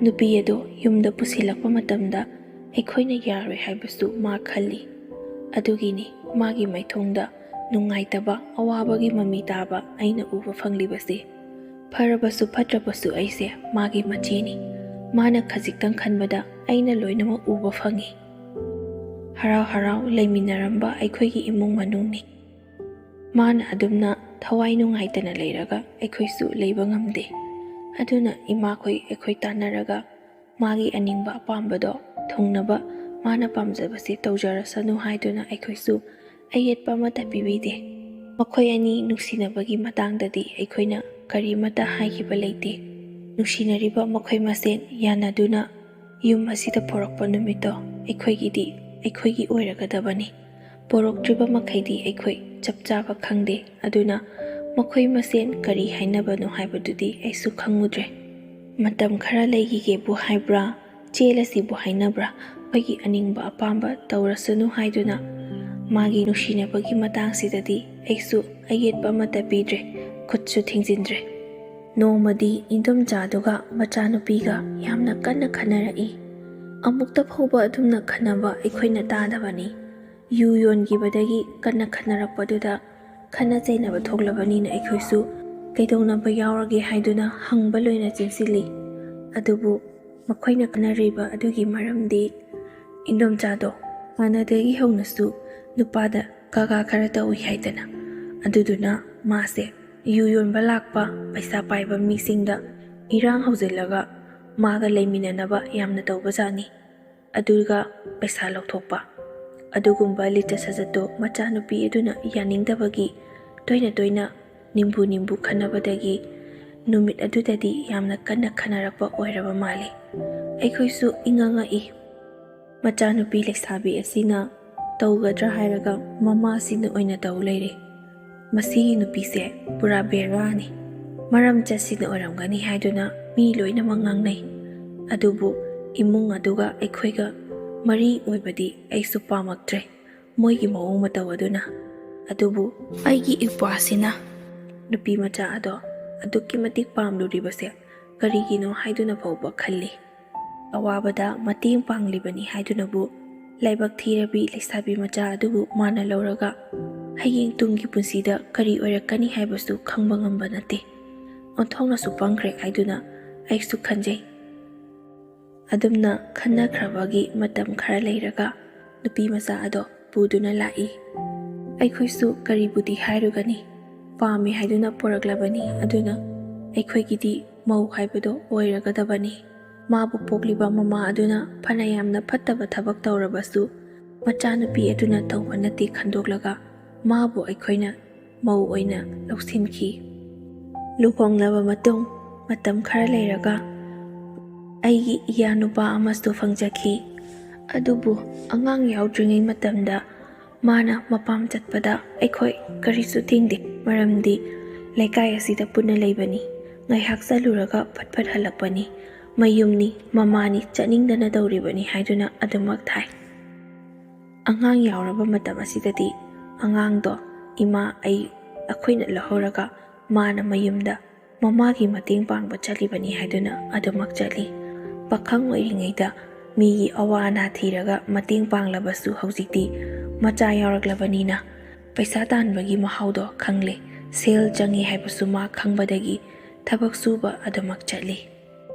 ꯅꯨꯄꯤ ꯑꯗꯣ ꯌꯨꯝꯗ ꯄꯨꯁꯤꯜꯂꯛꯄ ꯃꯇꯝꯗ ꯑꯩꯈꯣꯏꯅ ꯌꯥꯔꯣꯏ ꯍꯥꯏꯕꯁꯨ ꯃꯥ ꯈꯜꯂꯤ꯫ ꯑꯗꯨꯒꯤꯅꯤ ꯃꯥꯒꯤ ꯃꯥꯏꯊꯣꯡꯗ ꯅꯨꯡꯉꯥꯏꯇꯕ, ꯑꯋꯥꯕꯒꯤ ꯃꯃꯤ ꯇꯥꯕ ꯑꯩꯅ ꯎꯕ ꯐꯪꯂꯤꯕꯁꯦ꯫ ꯐꯔꯕꯁꯨ ꯐꯠꯇ꯭ꯔꯕꯁꯨ ꯑꯩꯁꯦ ꯃꯥꯒꯤ ꯃꯆꯦꯅꯤ꯫ ꯃꯥꯅ ꯈꯖꯤꯛꯇꯪ ꯈꯟꯕꯗ ꯑꯩꯅ ꯂꯣꯏꯅꯃꯛ ꯎꯕ ꯐꯪꯉꯤ꯫ ꯍꯔꯥꯎ ꯍꯔꯥꯎ ꯂꯩꯃꯤꯟꯅꯔꯝꯕ ꯑꯩꯈꯣꯏꯒꯤ ꯏꯃꯨꯡ ꯃꯅꯨꯡꯅꯤ꯫ ꯃꯥꯅ ꯑꯗꯨꯝꯅ ꯊꯋꯥꯏ ꯅꯨꯡꯉꯥꯏꯇꯅ ꯂꯩꯔꯒ ꯑꯩꯈꯣꯏꯁꯨ ꯂꯩꯕ ꯉꯝꯗꯦ꯫ ꯑꯗꯨꯅ ꯏꯃꯥꯈꯣꯏ ꯑꯩꯈꯣꯏ ꯇꯥꯟꯅꯔꯒ ꯃꯥꯒꯤ ꯑꯅꯤꯡꯕ ꯑꯄꯥꯝꯕꯗꯣ ꯊꯨꯡꯅꯕ ꯃꯥꯅ ꯄꯥꯝꯖꯕꯁꯤ ꯇꯧꯖꯔꯁꯅꯨ ꯍꯥꯏꯗꯨꯅ ꯑꯩꯈꯣꯏꯁꯨ ꯑꯌꯦꯠꯄ ꯑꯃꯠꯇ ꯄꯤꯕꯤꯗꯦ꯫ ꯃꯈꯣꯏ ꯑꯅꯤ ꯅꯨꯡꯁꯤꯅꯕꯒꯤ ꯃꯇꯥꯡꯗꯗꯤ ꯑꯩꯈꯣꯏꯅ ꯀꯔꯤꯃꯠꯇ ꯍꯥꯏꯈꯤꯕ ꯂꯩꯇꯦ꯫ ꯅꯨꯡꯁꯤꯅꯔꯤꯕ ꯃꯈꯣꯏ ꯃꯁꯦꯟ ꯌꯥꯅꯗꯨꯅ ꯌꯨꯝ ꯑꯁꯤꯗ ꯄꯣꯔꯛꯄ ꯅꯨꯃꯤꯠꯇꯣ ꯑꯩꯈꯣꯏꯒꯤꯗꯤ ꯑꯩꯈꯣꯏꯒꯤ ꯑꯣꯏꯔꯒꯗꯕꯅꯤ꯫ ꯄꯣꯔꯛꯇ꯭ꯔꯤꯕ ꯃꯈꯩꯗꯤ ꯑꯩꯈꯣꯏ ꯆꯞ ꯆꯥꯕ ꯈꯪꯗꯦ꯫ ꯑꯗꯨꯅ ꯃꯈꯣꯏ ꯃꯁꯦꯟ ꯀꯔꯤ ꯍꯥꯏꯅꯕꯅꯣ ꯍꯥꯏꯕꯗꯨꯗꯤ ꯑꯩꯁꯨ ꯈꯪꯉꯨꯗ꯭ꯔꯦ꯫ ꯃꯇꯝ ꯈꯔ ꯂꯩꯈꯤꯒꯦꯕꯨ ꯍꯥꯏꯕ꯭ꯔꯥ, ꯆꯦꯜꯂꯁꯤꯕꯨ ꯍꯥꯏꯅꯕ꯭ꯔꯥ, ꯑꯩꯈꯣꯏꯒꯤ ꯑꯅꯤꯡꯕ ꯑꯄꯥꯝꯕ ꯇꯧꯔꯁꯅꯨ ꯍꯥꯏꯗꯨꯅ ꯃꯥꯒꯤ ꯅꯨꯡꯁꯤꯅꯕꯒꯤ ꯃꯇꯥꯡꯁꯤꯗꯗꯤ ꯑꯩꯁꯨ ꯑꯌꯦꯠꯄ ꯑꯃꯠꯇ ꯄꯤꯗ꯭ꯔꯦ, ꯈꯨꯠꯁꯨ ꯊꯤꯡꯖꯤꯟꯗ꯭ꯔꯦ꯫ ꯅꯣꯡꯃꯗꯤ ꯏꯟꯗꯣꯝꯆꯥꯗꯨꯒ ꯃꯆꯥꯅꯨꯄꯤꯒ ꯌꯥꯝꯅ ꯀꯟꯅ ꯈꯟꯅꯔꯛꯏ꯫ ꯑꯃꯨꯛꯇ ꯐꯥꯎꯕ ꯑꯗꯨꯝꯅ ꯈꯟꯅꯕ ꯑꯩꯈꯣꯏꯅ ꯇꯥꯗꯕꯅꯤ꯫ ꯌꯨ ꯌꯣꯟꯈꯤꯕꯗꯒꯤ ꯀꯟꯅ ꯈꯟꯅꯔꯛꯄꯗꯨꯗ ꯈꯠꯅ ꯆꯩꯅꯕ ꯊꯣꯛꯂꯕꯅꯤꯅ ꯑꯩꯈꯣꯏꯁꯨ ꯀꯩꯗꯧꯅꯕ ꯌꯥꯎꯔꯒꯦ ꯍꯥꯏꯗꯨꯅ ꯍꯪꯕ ꯂꯣꯏꯅ ꯆꯦꯟꯁꯤꯜꯂꯤ꯫ ꯑꯗꯨꯕꯨ ꯃꯈꯣꯏꯅ ꯈꯟꯅꯔꯤꯕ ꯑꯗꯨꯒꯤ ꯃꯔꯝꯗꯤ ꯏꯟꯗꯣꯝꯆꯥꯗꯣ ꯍꯥꯟꯅꯗꯒꯤ ꯍꯧꯅꯁꯨ ꯅꯨꯄꯥꯗ ꯀꯥꯒꯥ ꯈꯔ ꯇꯧꯏ ꯍꯥꯏꯗꯅ, ꯑꯗꯨꯗꯨꯅ ꯃꯥꯁꯦ ꯌꯨ ꯌꯣꯟꯕ ꯂꯥꯛꯄ ꯄꯩꯁꯥ ꯄꯥꯏꯕ ꯃꯤꯁꯤꯡꯗ ꯏꯔꯥꯡ ꯍꯧꯖꯤꯜꯂꯒ ꯃꯥꯒ ꯂꯩꯃꯤꯟꯅꯅꯕ ꯌꯥꯝꯅ ꯇꯧꯕꯖꯥꯠꯅꯤ꯫ ꯑꯗꯨꯒ ꯄꯩꯁꯥ ꯂꯧꯊꯣꯛꯄ꯫ ꯑꯗꯨꯒꯨꯝꯕ ꯂꯤꯆꯠ ꯁꯥꯖꯠꯇꯣ ꯃꯆꯥꯅꯨꯄꯤ ꯑꯗꯨꯅ ꯌꯥꯅꯤꯡꯗꯕꯒꯤ ꯇꯣꯏꯅ ꯇꯣꯏꯅ ꯅꯤꯝꯕꯨ ꯅꯤꯝꯕꯨ ꯈꯟꯅꯕꯗꯒꯤ ꯅꯨꯃꯤꯠ ꯑꯗꯨꯗꯗꯤ ꯌꯥꯝꯅ ꯀꯟꯅ ꯈꯟꯅꯔꯛꯄ ꯑꯣꯏꯔꯕ ꯃꯥꯜꯂꯤ꯫ ꯑꯩꯈꯣꯏꯁꯨ ꯏꯉꯛ ꯉꯛꯏ꯫ ꯃꯆꯥꯅꯨꯄꯤ ꯂꯩꯁꯥꯕꯤ ꯑꯁꯤꯅ ꯇꯧꯒꯗ꯭ꯔꯥ ꯍꯥꯏꯔꯒ ꯃꯃꯥꯁꯤꯅ ꯑꯣꯏꯅ ꯇꯧ ꯂꯩꯔꯦ꯫ ꯃꯁꯤꯒꯤ ꯅꯨꯄꯤꯁꯦ ꯄꯨꯔꯥ ꯕꯦꯔꯥꯅꯤ꯫ ꯃꯔꯝ ꯆꯠꯁꯤꯅ ꯑꯣꯏꯔꯝꯒꯅꯤ ꯍꯥꯏꯗꯨꯅ ꯃꯤ ꯂꯣꯏꯅꯃꯛ ꯉꯥꯡꯅꯩ꯫ ꯑꯗꯨꯕꯨ ꯏꯃꯨꯡ ꯑꯗꯨꯒ ꯑꯩꯈꯣꯏꯒ ꯃꯔꯤ ꯑꯣꯏꯕꯗꯤ ꯑꯩꯁꯨ ꯄꯥꯝꯃꯛꯇ꯭ꯔꯦ, ꯃꯣꯏꯒꯤ ꯃꯑꯣꯡ ꯃꯇꯧ ꯑꯗꯨꯅ꯫ ꯑꯗꯨꯕꯨ ꯑꯩꯒꯤ ꯏꯄ꯭ꯋꯥꯁꯤꯅ ꯅꯨꯄꯤ ꯃꯆꯥ ꯑꯗꯣ ꯑꯗꯨꯛꯀꯤ ꯃꯇꯤꯛ ꯄꯥꯝꯂꯨꯔꯤꯕꯁꯦ ꯀꯔꯤꯒꯤꯅꯣ ꯍꯥꯏꯗꯨꯅ ꯐꯥꯎꯕ ꯈꯜꯂꯤ꯫ ꯑꯋꯥꯕꯗ ꯃꯇꯦꯡ ꯄꯥꯡꯂꯤꯕꯅꯤ ꯍꯥꯏꯗꯨꯅꯕꯨ ꯂꯥꯏꯕꯛ ꯊꯤꯔꯕꯤ ꯂꯩꯁꯥꯕꯤ ꯃꯆꯥ ꯑꯗꯨꯕꯨ ꯃꯥꯅ ꯂꯧꯔꯒ ꯍꯌꯦꯡ ꯇꯨꯡꯒꯤ ꯄꯨꯟꯁꯤꯗ ꯀꯔꯤ ꯑꯣꯏꯔꯛꯀꯅꯤ ꯍꯥꯏꯕꯁꯨ ꯈꯪꯕ ꯉꯝꯕ ꯅꯠꯇꯦ꯫ ꯑꯣꯟꯊꯣꯛꯅꯁꯨ ꯄꯪꯈ꯭ꯔꯦ ꯍꯥꯏꯗꯨꯅ ꯑꯩꯁꯨ ꯈꯟꯖꯩ꯫ ꯑꯗꯨꯝꯅ ꯈꯟꯅꯈ꯭ꯔꯕꯒꯤ ꯃꯇꯝ ꯈꯔ ꯂꯩꯔꯒ ꯅꯨꯄꯤ ꯃꯆꯥ ꯑꯗꯣ ꯄꯨꯗꯨꯅ ꯂꯥꯛꯏ꯫ ꯑꯩꯈꯣꯏꯁꯨ ꯀꯔꯤꯕꯨꯗꯤ ꯍꯥꯏꯔꯨꯒꯅꯤ, ꯄꯥꯝꯃꯤ ꯍꯥꯏꯗꯨꯅ ꯄꯨꯔꯛꯂꯕꯅꯤ, ꯑꯗꯨꯅ ꯑꯩꯈꯣꯏꯒꯤꯗꯤ ꯃꯧ ꯍꯥꯏꯕꯗꯣ ꯑꯣꯏꯔꯒꯗꯕꯅꯤ꯫ ꯃꯥꯕꯨ ꯄꯣꯛꯂꯤꯕ ꯃꯃꯥ ꯑꯗꯨꯅ ꯐꯅ ꯌꯥꯝꯅ ꯐꯠꯇꯕ ꯊꯕꯛ ꯇꯧꯔꯕꯁꯨ, ꯃꯆꯥꯅꯨꯄꯤ ꯑꯗꯨꯅ ꯇꯧꯕ ꯅꯠꯇꯦ ꯈꯟꯗꯣꯛꯂꯒ ꯃꯥꯕꯨ ꯑꯩꯈꯣꯏꯅ ꯃꯧ ꯑꯣꯏꯅ ꯂꯧꯁꯤꯟꯈꯤ꯫ ꯂꯨꯍꯣꯡꯂꯕ ꯃꯇꯨꯡ ꯃꯇꯝ ꯈꯔ ꯂꯩꯔꯒ ꯑꯩꯒꯤ ꯏꯌꯥ ꯅꯨꯄꯥ ꯑꯃꯁꯨ ꯐꯪꯖꯈꯤ꯫ ꯑꯗꯨꯕꯨ ꯑꯉꯥꯡ ꯌꯥꯎꯗ꯭ꯔꯤꯉꯩ ꯃꯇꯝꯗ ꯃꯥꯅ ꯃꯄꯥꯝ ꯆꯠꯄꯗ ꯑꯩꯈꯣꯏ ꯀꯔꯤꯁꯨ ꯊꯤꯡꯗꯦ, ꯃꯔꯝꯗꯤ ꯂꯩꯀꯥꯏ ꯑꯁꯤꯗ ꯄꯨꯟꯅ ꯂꯩꯕꯅꯤ꯫ ꯉꯥꯏꯍꯥꯛ ꯆꯠꯂꯨꯔꯒ ꯐꯠ ꯐꯠ ꯍꯜꯂꯛꯄꯅꯤ꯫ ꯃꯌꯨꯝꯅꯤ, ꯃꯃꯥꯅꯤ, ꯆꯠꯅꯤꯡꯗꯅ ꯇꯧꯔꯤꯕꯅꯤ ꯍꯥꯏꯗꯨꯅ ꯑꯗꯨꯃꯛ ꯊꯥꯏ꯫ ꯑꯉꯥꯡ ꯌꯥꯎꯔꯕ ꯃꯇꯝ ꯑꯁꯤꯗꯗꯤ ꯑꯉꯥꯡꯗꯣ ꯏꯃꯥ, ꯑꯩ, ꯑꯩꯈꯣꯏꯅ ꯂꯧꯍꯧꯔꯒ ꯃꯥꯅ ꯃꯌꯨꯝꯗ ꯃꯃꯥꯒꯤ ꯃꯇꯦꯡ ꯄꯥꯡꯕ ꯆꯠꯂꯤꯕꯅꯤ ꯍꯥꯏꯗꯨꯅ ꯑꯗꯨꯃꯛ ꯆꯠꯂꯤ꯫ ꯄꯥꯈꯪ ꯑꯣꯏꯔꯤꯉꯩꯗ ꯃꯤꯒꯤ ꯑꯋꯥ ꯑꯅꯥ ꯊꯤꯔꯒ ꯃꯇꯦꯡ ꯄꯥꯡꯂꯕꯁꯨ, ꯍꯧꯖꯤꯛꯇꯤ ꯃꯆꯥ ꯌꯥꯎꯔꯛꯂꯕꯅꯤꯅ ꯄꯩꯁꯥ ꯇꯥꯟꯕꯒꯤ ꯃꯍꯥꯎꯗꯣ ꯈꯪꯂꯦ꯫ ꯁꯦꯜ ꯆꯪꯉꯤ ꯍꯥꯏꯕꯁꯨ ꯃꯥ ꯈꯪꯕꯗꯒꯤ ꯊꯕꯛ ꯁꯨꯕ ꯑꯗꯨꯃꯛ ꯆꯠꯂꯤ꯫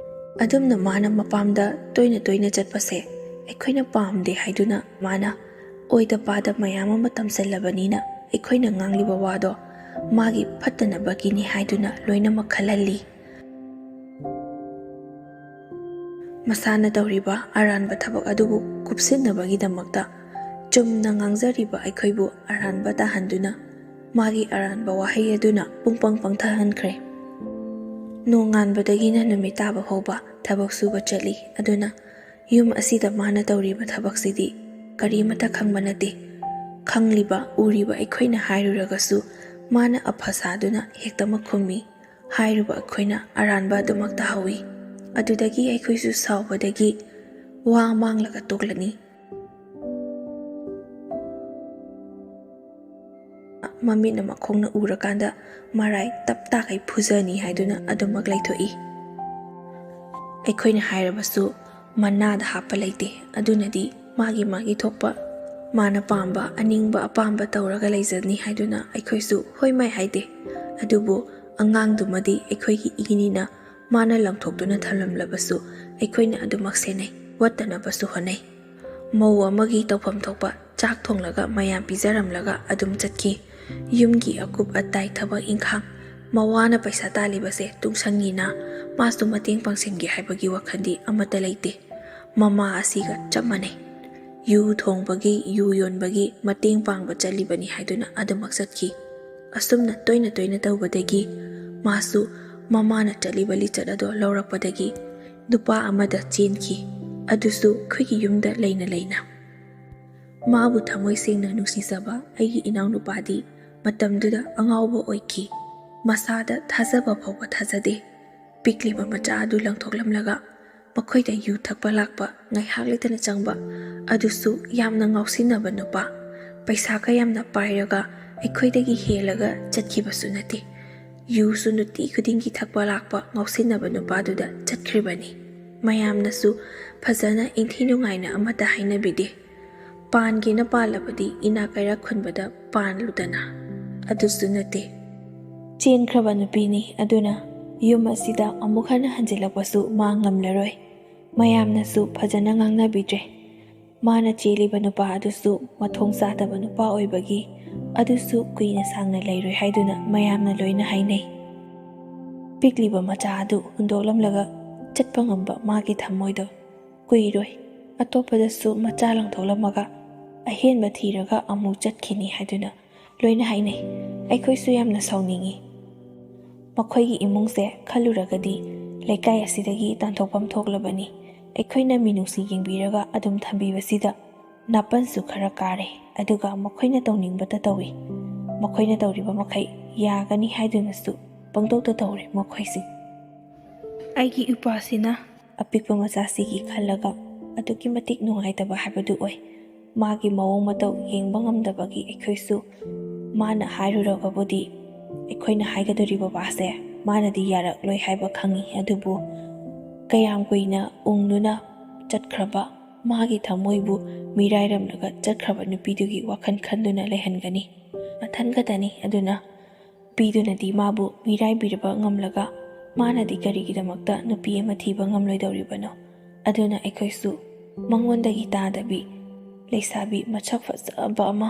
ꯑꯗꯨꯝꯅ ꯃꯥꯅ ꯃꯄꯥꯝꯗ ꯇꯣꯏꯅ ꯇꯣꯏꯅ ꯆꯠꯄꯁꯦ ꯑꯩꯈꯣꯏꯅ ꯄꯥꯝꯗꯦ ꯍꯥꯏꯗꯨꯅ ꯃꯥꯅ ꯑꯣꯏꯗ ꯄꯥꯗ ꯃꯌꯥꯝ ꯑꯃ ꯇꯝꯁꯤꯜꯂꯕꯅꯤꯅ ꯑꯩꯈꯣꯏꯅ ꯉꯥꯡꯂꯤꯕ ꯋꯥꯗꯣ ꯃꯥꯒꯤ ꯐꯠꯇꯅꯕꯒꯤꯅꯤ ꯍꯥꯏꯗꯨꯅ ꯂꯣꯏꯅꯃꯛ ꯈꯜꯍꯜꯂꯤ꯫ ꯃꯁꯥꯅ ꯇꯧꯔꯤꯕ ꯑꯔꯥꯟꯕ ꯊꯕꯛ ꯑꯗꯨꯕꯨ ꯀꯨꯞꯁꯤꯟꯅꯕꯒꯤꯗꯃꯛꯇ ꯆꯨꯝꯅ ꯉꯥꯡꯖꯔꯤꯕ ꯑꯩꯈꯣꯏꯕꯨ ꯑꯔꯥꯟꯕ ꯇꯥꯍꯟꯗꯨꯅ ꯃꯥꯒꯤ ꯑꯔꯥꯟꯕ ꯋꯥꯍꯩ ꯑꯗꯨꯅ ꯄꯨꯡꯄꯪ ꯄꯪꯊꯍꯟꯈ꯭ꯔꯦ꯫ ꯅꯣꯡꯉꯥꯟꯕꯗꯒꯤꯅ ꯅꯨꯃꯤꯠ ꯇꯥꯕ ꯐꯥꯎꯕ ꯊꯕꯛ ꯁꯨꯕ ꯆꯠꯂꯤ꯫ ꯑꯗꯨꯅ ꯌꯨꯝ ꯑꯁꯤꯗ ꯃꯥꯅ ꯇꯧꯔꯤꯕ ꯊꯕꯛꯁꯤꯗꯤ ꯀꯔꯤꯃꯠꯇ ꯈꯪꯕ ꯅꯠꯇꯦ꯫ ꯈꯪꯂꯤꯕ ꯎꯔꯤꯕ ꯑꯩꯈꯣꯏꯅ ꯍꯥꯏꯔꯨꯔꯒꯁꯨ ꯃꯥꯅ ꯑꯐ ꯁꯥꯗꯨꯅ ꯍꯦꯛꯇꯃꯛ ꯈꯨꯝꯃꯤ꯫ ꯍꯥꯏꯔꯨꯕ ꯑꯩꯈꯣꯏꯅ ꯑꯔꯥꯟꯕ ꯑꯗꯨꯃꯛ ꯇꯥꯍꯧꯏ꯫ ꯑꯗꯨꯗꯒꯤ ꯑꯩꯈꯣꯏꯁꯨ ꯁꯥꯎꯕꯗꯒꯤ ꯋꯥ ꯃꯥꯡꯂꯒ ꯇꯣꯛꯂꯅꯤ꯫ ꯃꯃꯤꯠꯅ ꯃꯈꯣꯡꯅ ꯎꯔꯀꯥꯟꯗ ꯃꯔꯥꯏ ꯇꯞ ꯇꯥꯈꯩ ꯐꯨꯖꯅꯤ ꯍꯥꯏꯗꯨꯅ ꯑꯗꯨꯃꯛ ꯂꯩꯊꯣꯛꯏ꯫ ꯑꯩꯈꯣꯏꯅ ꯍꯥꯏꯔꯕꯁꯨ ꯃꯅꯥꯗ ꯍꯥꯞꯄ ꯂꯩꯇꯦ꯫ ꯑꯗꯨꯅꯗꯤ ꯃꯥꯒꯤ ꯃꯥꯒꯤ ꯊꯣꯛꯄ ꯃꯥꯅ ꯄꯥꯝꯕ ꯑꯅꯤꯡꯕ ꯑꯄꯥꯝꯕ ꯇꯧꯔꯒ ꯂꯩꯖꯅꯤ ꯍꯥꯏꯗꯨꯅ ꯑꯩꯈꯣꯏꯁꯨ ꯍꯣꯏ ꯃꯥꯏ ꯍꯥꯏꯗꯦ꯫ ꯑꯗꯨꯕꯨ ꯑꯉꯥꯡꯗꯨꯃꯗꯤ ꯑꯩꯈꯣꯏꯒꯤ ꯏꯅꯤꯅ ꯃꯥꯅ ꯂꯪꯊꯣꯛꯇꯨꯅ ꯊꯝꯂꯝꯂꯕꯁꯨ ꯑꯩꯈꯣꯏꯅ ꯑꯗꯨꯃꯛ ꯁꯦꯟꯅꯩ, ꯋꯥꯠꯇꯅꯕꯁꯨ ꯍꯣꯠꯅꯩ꯫ ꯃꯧ ꯑꯃꯒꯤ ꯇꯧꯐꯝ ꯊꯣꯛꯄ ꯆꯥꯛ ꯊꯣꯡꯂꯒ ꯃꯌꯥꯝ ꯄꯤꯖꯔꯝꯂꯒ ꯑꯗꯨꯝ ꯆꯠꯈꯤ꯫ ꯌꯨꯝꯒꯤ ꯑꯀꯨꯞ ꯑꯇꯥꯏ ꯊꯕꯛ ꯏꯪꯈꯥꯡ ꯃꯋꯥꯅ ꯄꯩꯁꯥ ꯇꯥꯜꯂꯤꯕꯁꯦ ꯇꯨꯡꯁꯟꯒꯤꯅ ꯃꯥꯁꯨ ꯃꯇꯦꯡ ꯄꯥꯡꯁꯤꯟꯒꯦ ꯍꯥꯏꯕꯒꯤ ꯋꯥꯈꯜꯗꯤ ꯑꯃꯠꯇ ꯂꯩꯇꯦ꯫ ꯃꯃꯥ ꯑꯁꯤꯒ ꯆꯞ ꯃꯥꯟꯅꯩ꯫ ꯌꯨ ꯊꯣꯡꯕꯒꯤ, ꯌꯨ ꯌꯣꯟꯕꯒꯤ ꯃꯇꯦꯡ ꯄꯥꯡꯕ ꯆꯠꯂꯤꯕꯅꯤ ꯍꯥꯏꯗꯨꯅ ꯑꯗꯨꯃꯛ ꯆꯠꯈꯤ꯫ ꯑꯁꯨꯝꯅ ꯇꯣꯏꯅ ꯇꯣꯏꯅ ꯇꯧꯕꯗꯒꯤ ꯃꯥꯁꯨ ꯃꯃꯥꯅ ꯆꯠꯂꯤꯕ ꯂꯤꯆꯠ ꯑꯗꯣ ꯂꯧꯔꯛꯄꯗꯒꯤ ꯅꯨꯄꯥ ꯑꯃꯗ ꯆꯦꯟꯈꯤ, ꯑꯗꯨꯁꯨ ꯑꯩꯈꯣꯏꯒꯤ ꯌꯨꯝꯗ ꯂꯩꯅ ꯂꯩꯅ꯫ ꯃꯥꯕꯨ ꯊꯃꯣꯏ ꯁꯦꯡꯅ ꯅꯨꯡꯁꯤꯖꯕ ꯑꯩꯒꯤ ꯏꯅꯥꯎꯅꯨꯄꯥꯗꯤ ꯃꯇꯝꯗꯨꯗ ꯑꯉꯥꯎꯕ ꯑꯣꯏꯈꯤ꯫ ꯃꯁꯥꯗ ꯊꯥꯖꯕ ꯐꯥꯎꯕ ꯊꯥꯖꯗꯦ꯫ ꯄꯤꯛꯂꯤꯕ ꯃꯆꯥ ꯑꯗꯨ ꯂꯪꯊꯣꯛꯂꯝꯂꯒ ꯃꯈꯣꯏꯗ ꯌꯨ ꯊꯛꯄ ꯂꯥꯛꯄ ꯉꯥꯏꯍꯥꯛ ꯂꯩꯇꯅ ꯆꯪꯕ, ꯑꯗꯨꯁꯨ ꯌꯥꯝꯅ ꯉꯥꯎꯁꯤꯟꯅꯕ ꯅꯨꯄꯥ, ꯄꯩꯁꯥꯒ ꯌꯥꯝꯅ ꯄꯥꯏꯔꯒ ꯑꯩꯈꯣꯏꯗꯒꯤ ꯍꯦꯜꯂꯒ ꯆꯠꯈꯤꯕꯁꯨ ꯅꯠꯇꯦ꯫ ꯌꯨꯁꯨ ꯅꯨꯡꯇꯤ ꯈꯨꯗꯤꯡꯒꯤ ꯊꯛꯄ ꯂꯥꯛꯄ ꯉꯥꯎꯁꯤꯟꯅꯕ ꯅꯨꯄꯥꯗꯨꯗ ꯆꯠꯈ꯭ꯔꯤꯕꯅꯤ꯫ ꯃꯌꯥꯝꯅꯁꯨ ꯐꯖꯅ ꯏꯪꯊꯤ ꯅꯨꯡꯉꯥꯏꯅ ꯑꯃꯠꯇ ꯍꯥꯏꯅꯕꯤꯗꯦ꯫ ꯄꯥꯟꯒꯦꯅ ꯄꯥꯜꯂꯕꯗꯤ ꯏꯅꯥꯛ ꯀꯩꯔꯥꯛ ꯈꯨꯟꯕꯗ ꯄꯥꯟꯂꯨꯗꯅ꯫ ꯑꯗꯨꯁꯨ ꯅꯠꯇꯦ꯫ ꯆꯦꯟꯈ꯭ꯔꯕ ꯅꯨꯄꯤꯅꯤ, ꯑꯗꯨꯅ ꯌꯨꯝ ꯑꯁꯤꯗ ꯑꯃꯨꯛ ꯍꯟꯅ ꯍꯟꯖꯤꯜꯂꯛꯄꯁꯨ ꯃꯥ ꯉꯝꯂꯔꯣꯏ꯫ ꯃꯌꯥꯝꯅꯁꯨ ꯐꯖꯅ ꯉꯥꯡꯅꯕꯤꯗ꯭ꯔꯦ꯫ ꯃꯥꯅ ꯆꯦꯜꯂꯤꯕ ꯅꯨꯄꯥ ꯑꯗꯨꯁꯨ ꯃꯊꯣꯡ ꯆꯥꯗꯕ ꯅꯨꯄꯥ ꯑꯣꯏꯕꯒꯤ, ꯑꯗꯨꯁꯨ ꯀꯨꯏꯅ ꯁꯥꯡꯅ ꯂꯩꯔꯣꯏ ꯍꯥꯏꯗꯨꯅ ꯃꯌꯥꯝꯅ ꯂꯣꯏꯅ ꯍꯥꯏꯅꯩ꯫ ꯄꯤꯛꯂꯤꯕ ꯃꯆꯥ ꯑꯗꯨ ꯍꯨꯟꯗꯣꯛꯂꯝꯂꯒ ꯆꯠꯄ ꯉꯝꯕ ꯃꯥꯒꯤ ꯊꯃꯣꯏꯗꯣ ꯀꯨꯏꯔꯣꯏ꯫ ꯑꯇꯣꯞꯄꯗꯁꯨ ꯃꯆꯥ ꯂꯪꯊꯣꯛꯂꯝꯃꯒ ꯑꯍꯦꯟꯕ ꯊꯤꯔꯒ ꯑꯃꯨꯛ ꯆꯠꯈꯤꯅꯤ ꯍꯥꯏꯗꯨꯅ ꯂꯣꯏꯅ ꯍꯥꯏꯅꯩ꯫ ꯑꯩꯈꯣꯏꯁꯨ ꯌꯥꯝꯅ ꯁꯥꯎꯅꯤꯡꯏ꯫ ꯃꯈꯣꯏꯒꯤ ꯏꯃꯨꯡꯁꯦ ꯈꯜꯂꯨꯔꯒꯗꯤ ꯂꯩꯀꯥꯏ ꯑꯁꯤꯗꯒꯤ ꯇꯥꯟꯊꯣꯛꯐꯝ ꯊꯣꯛꯂꯕꯅꯤ꯫ ꯑꯩꯈꯣꯏꯅ ꯃꯤꯅꯨꯡꯁꯤ ꯌꯦꯡꯕꯤꯔꯒ ꯑꯗꯨꯝ ꯊꯝꯕꯤꯕꯁꯤꯗ ꯅꯥꯄꯟꯁꯨ ꯈꯔ ꯀꯥꯔꯦ, ꯑꯗꯨꯒ ꯃꯈꯣꯏꯅ ꯇꯧꯅꯤꯡꯕꯇ ꯇꯧꯏ꯫ ꯃꯈꯣꯏꯅ ꯇꯧꯔꯤꯕ ꯃꯈꯩ ꯌꯥꯒꯅꯤ ꯍꯥꯏꯗꯨꯅꯁꯨ ꯄꯪꯇꯧꯗ ꯇꯧꯔꯦ ꯃꯈꯣꯏꯁꯤꯡ꯫ ꯑꯩꯒꯤ ꯏꯄ꯭ꯋꯥꯁꯤꯅ ꯑꯄꯤꯛꯄ ꯃꯆꯥꯁꯤꯒꯤ ꯈꯜꯂꯒ ꯑꯗꯨꯛꯀꯤ ꯃꯇꯤꯛ ꯅꯨꯡꯉꯥꯏꯇꯕ ꯍꯥꯏꯕꯗꯨ ꯑꯣꯏ꯫ ꯃꯥꯒꯤ ꯃꯑꯣꯡ ꯃꯇꯧ ꯌꯦꯡꯕ ꯉꯝꯗꯕꯒꯤ ꯑꯩꯈꯣꯏꯁꯨ ꯃꯥꯅ ꯍꯥꯏꯔꯨꯔꯒꯕꯨꯗꯤ ꯑꯩꯈꯣꯏꯅ ꯍꯥꯏꯒꯗꯧꯔꯤꯕ ꯋꯥꯁꯦ ꯃꯥꯅꯗꯤ ꯌꯥꯔꯛꯂꯣꯏ ꯍꯥꯏꯕ ꯈꯪꯏ꯫ ꯑꯗꯨꯕꯨ ꯀꯌꯥꯝ ꯀꯨꯏꯅ ꯎꯪꯗꯨꯅ ꯆꯠꯈ꯭ꯔꯕ ꯃꯥꯒꯤ ꯊꯃꯣꯏꯕꯨ ꯃꯤꯔꯥꯏꯔꯝꯂꯒ ꯆꯠꯈ꯭ꯔꯕ ꯅꯨꯄꯤꯗꯨꯒꯤ ꯋꯥꯈꯜ ꯈꯟꯗꯨꯅ ꯂꯩꯍꯟꯒꯅꯤ꯫ ꯃꯊꯟ ꯈꯛꯇꯅꯤ꯫ ꯑꯗꯨꯅ ꯅꯨꯄꯤꯗꯨꯅꯗꯤ ꯃꯥꯕꯨ ꯃꯤꯔꯥꯏꯕꯤꯔꯕ ꯉꯝꯂꯒ ꯃꯥꯅꯗꯤ ꯀꯔꯤꯒꯤꯗꯃꯛꯇ ꯅꯨꯄꯤ ꯑꯃ ꯊꯤꯕ ꯉꯝꯂꯣꯏꯗꯧꯔꯤꯕꯅꯣ? ꯑꯗꯨꯅ ꯑꯩꯈꯣꯏꯁꯨ ꯃꯉꯣꯟꯗꯒꯤ ꯇꯥꯗꯕꯤ ꯂꯩꯁꯥꯕꯤ ꯃꯁꯛ ꯐꯖꯕ ꯑꯃ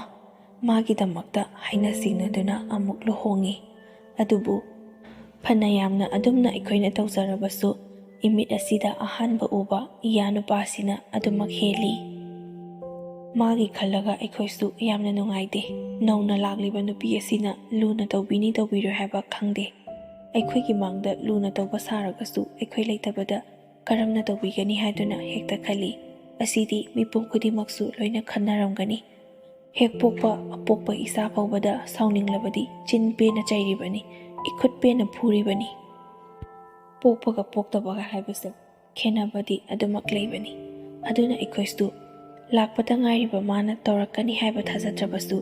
ꯃꯥꯒꯤꯗꯃꯛꯇ ꯍꯥꯏꯅ ꯁꯤꯡꯅꯗꯨꯅ ꯑꯃꯨꯛ ꯂꯨꯍꯣꯡꯉꯤ꯫ ꯑꯗꯨꯕꯨ ꯐꯅ ꯌꯥꯝꯅ ꯑꯗꯨꯝꯅ ꯑꯩꯈꯣꯏꯅ ꯇꯧꯖꯔꯕꯁꯨ, ꯏꯃꯤꯠ ꯑꯁꯤꯗ ꯑꯍꯥꯟꯕ ꯎꯕ ꯏꯌꯥ ꯅꯨꯄꯥꯁꯤꯅ ꯑꯗꯨꯃꯛ ꯍꯦꯜꯂꯤ꯫ ꯃꯥꯒꯤ ꯈꯜꯂꯒ ꯑꯩꯈꯣꯏꯁꯨ ꯌꯥꯝꯅ ꯅꯨꯡꯉꯥꯏꯇꯦ꯫ ꯅꯧꯅ ꯂꯥꯛꯂꯤꯕ ꯅꯨꯄꯤ ꯑꯁꯤꯅ ꯂꯨꯅ ꯇꯧꯕꯤꯅꯤ ꯇꯧꯕꯤꯔꯣꯏ ꯍꯥꯏꯕ ꯈꯪꯗꯦ꯫ ꯑꯩꯈꯣꯏꯒꯤ ꯃꯥꯡꯗ ꯂꯨꯅ ꯇꯧꯕ ꯁꯥꯔꯒꯁꯨ ꯑꯩꯈꯣꯏ ꯂꯩꯇꯕꯗ ꯀꯔꯝꯅ ꯇꯧꯕꯤꯒꯅꯤ ꯍꯥꯏꯗꯨꯅ ꯍꯦꯛꯇ ꯈꯜꯂꯤ꯫ ꯑꯁꯤꯗꯤ ꯃꯤꯄꯨꯝ ꯈꯨꯗꯤꯡꯃꯛꯁꯨ ꯂꯣꯏꯅ ꯈꯟꯅꯔꯝꯒꯅꯤ꯫ ꯍꯦꯛ ꯄꯣꯛꯄ ꯑꯄꯣꯛꯄ ꯏꯆꯥ ꯐꯥꯎꯕꯗ ꯁꯥꯎꯅꯤꯡꯂꯕꯗꯤ ꯆꯤꯟ ꯄꯦꯟꯅ ꯆꯩꯔꯤꯕꯅꯤ, ꯏꯈꯨꯠ ꯄꯦꯟꯅ ꯐꯨꯔꯤꯕꯅꯤ꯫ ꯄꯣꯛꯄꯒ ꯄꯣꯛꯇꯕꯒ ꯍꯥꯏꯕꯁꯦ ꯈꯦꯠꯅꯕꯗꯤ ꯑꯗꯨꯃꯛ ꯂꯩꯕꯅꯤ꯫ ꯑꯗꯨꯅ ꯑꯩꯈꯣꯏꯁꯨ ꯂꯥꯛꯄꯗ ꯉꯥꯏꯔꯤꯕ ꯃꯥꯅ ꯇꯧꯔꯛꯀꯅꯤ ꯍꯥꯏꯕ ꯊꯥꯖꯗ꯭ꯔꯕꯁꯨ,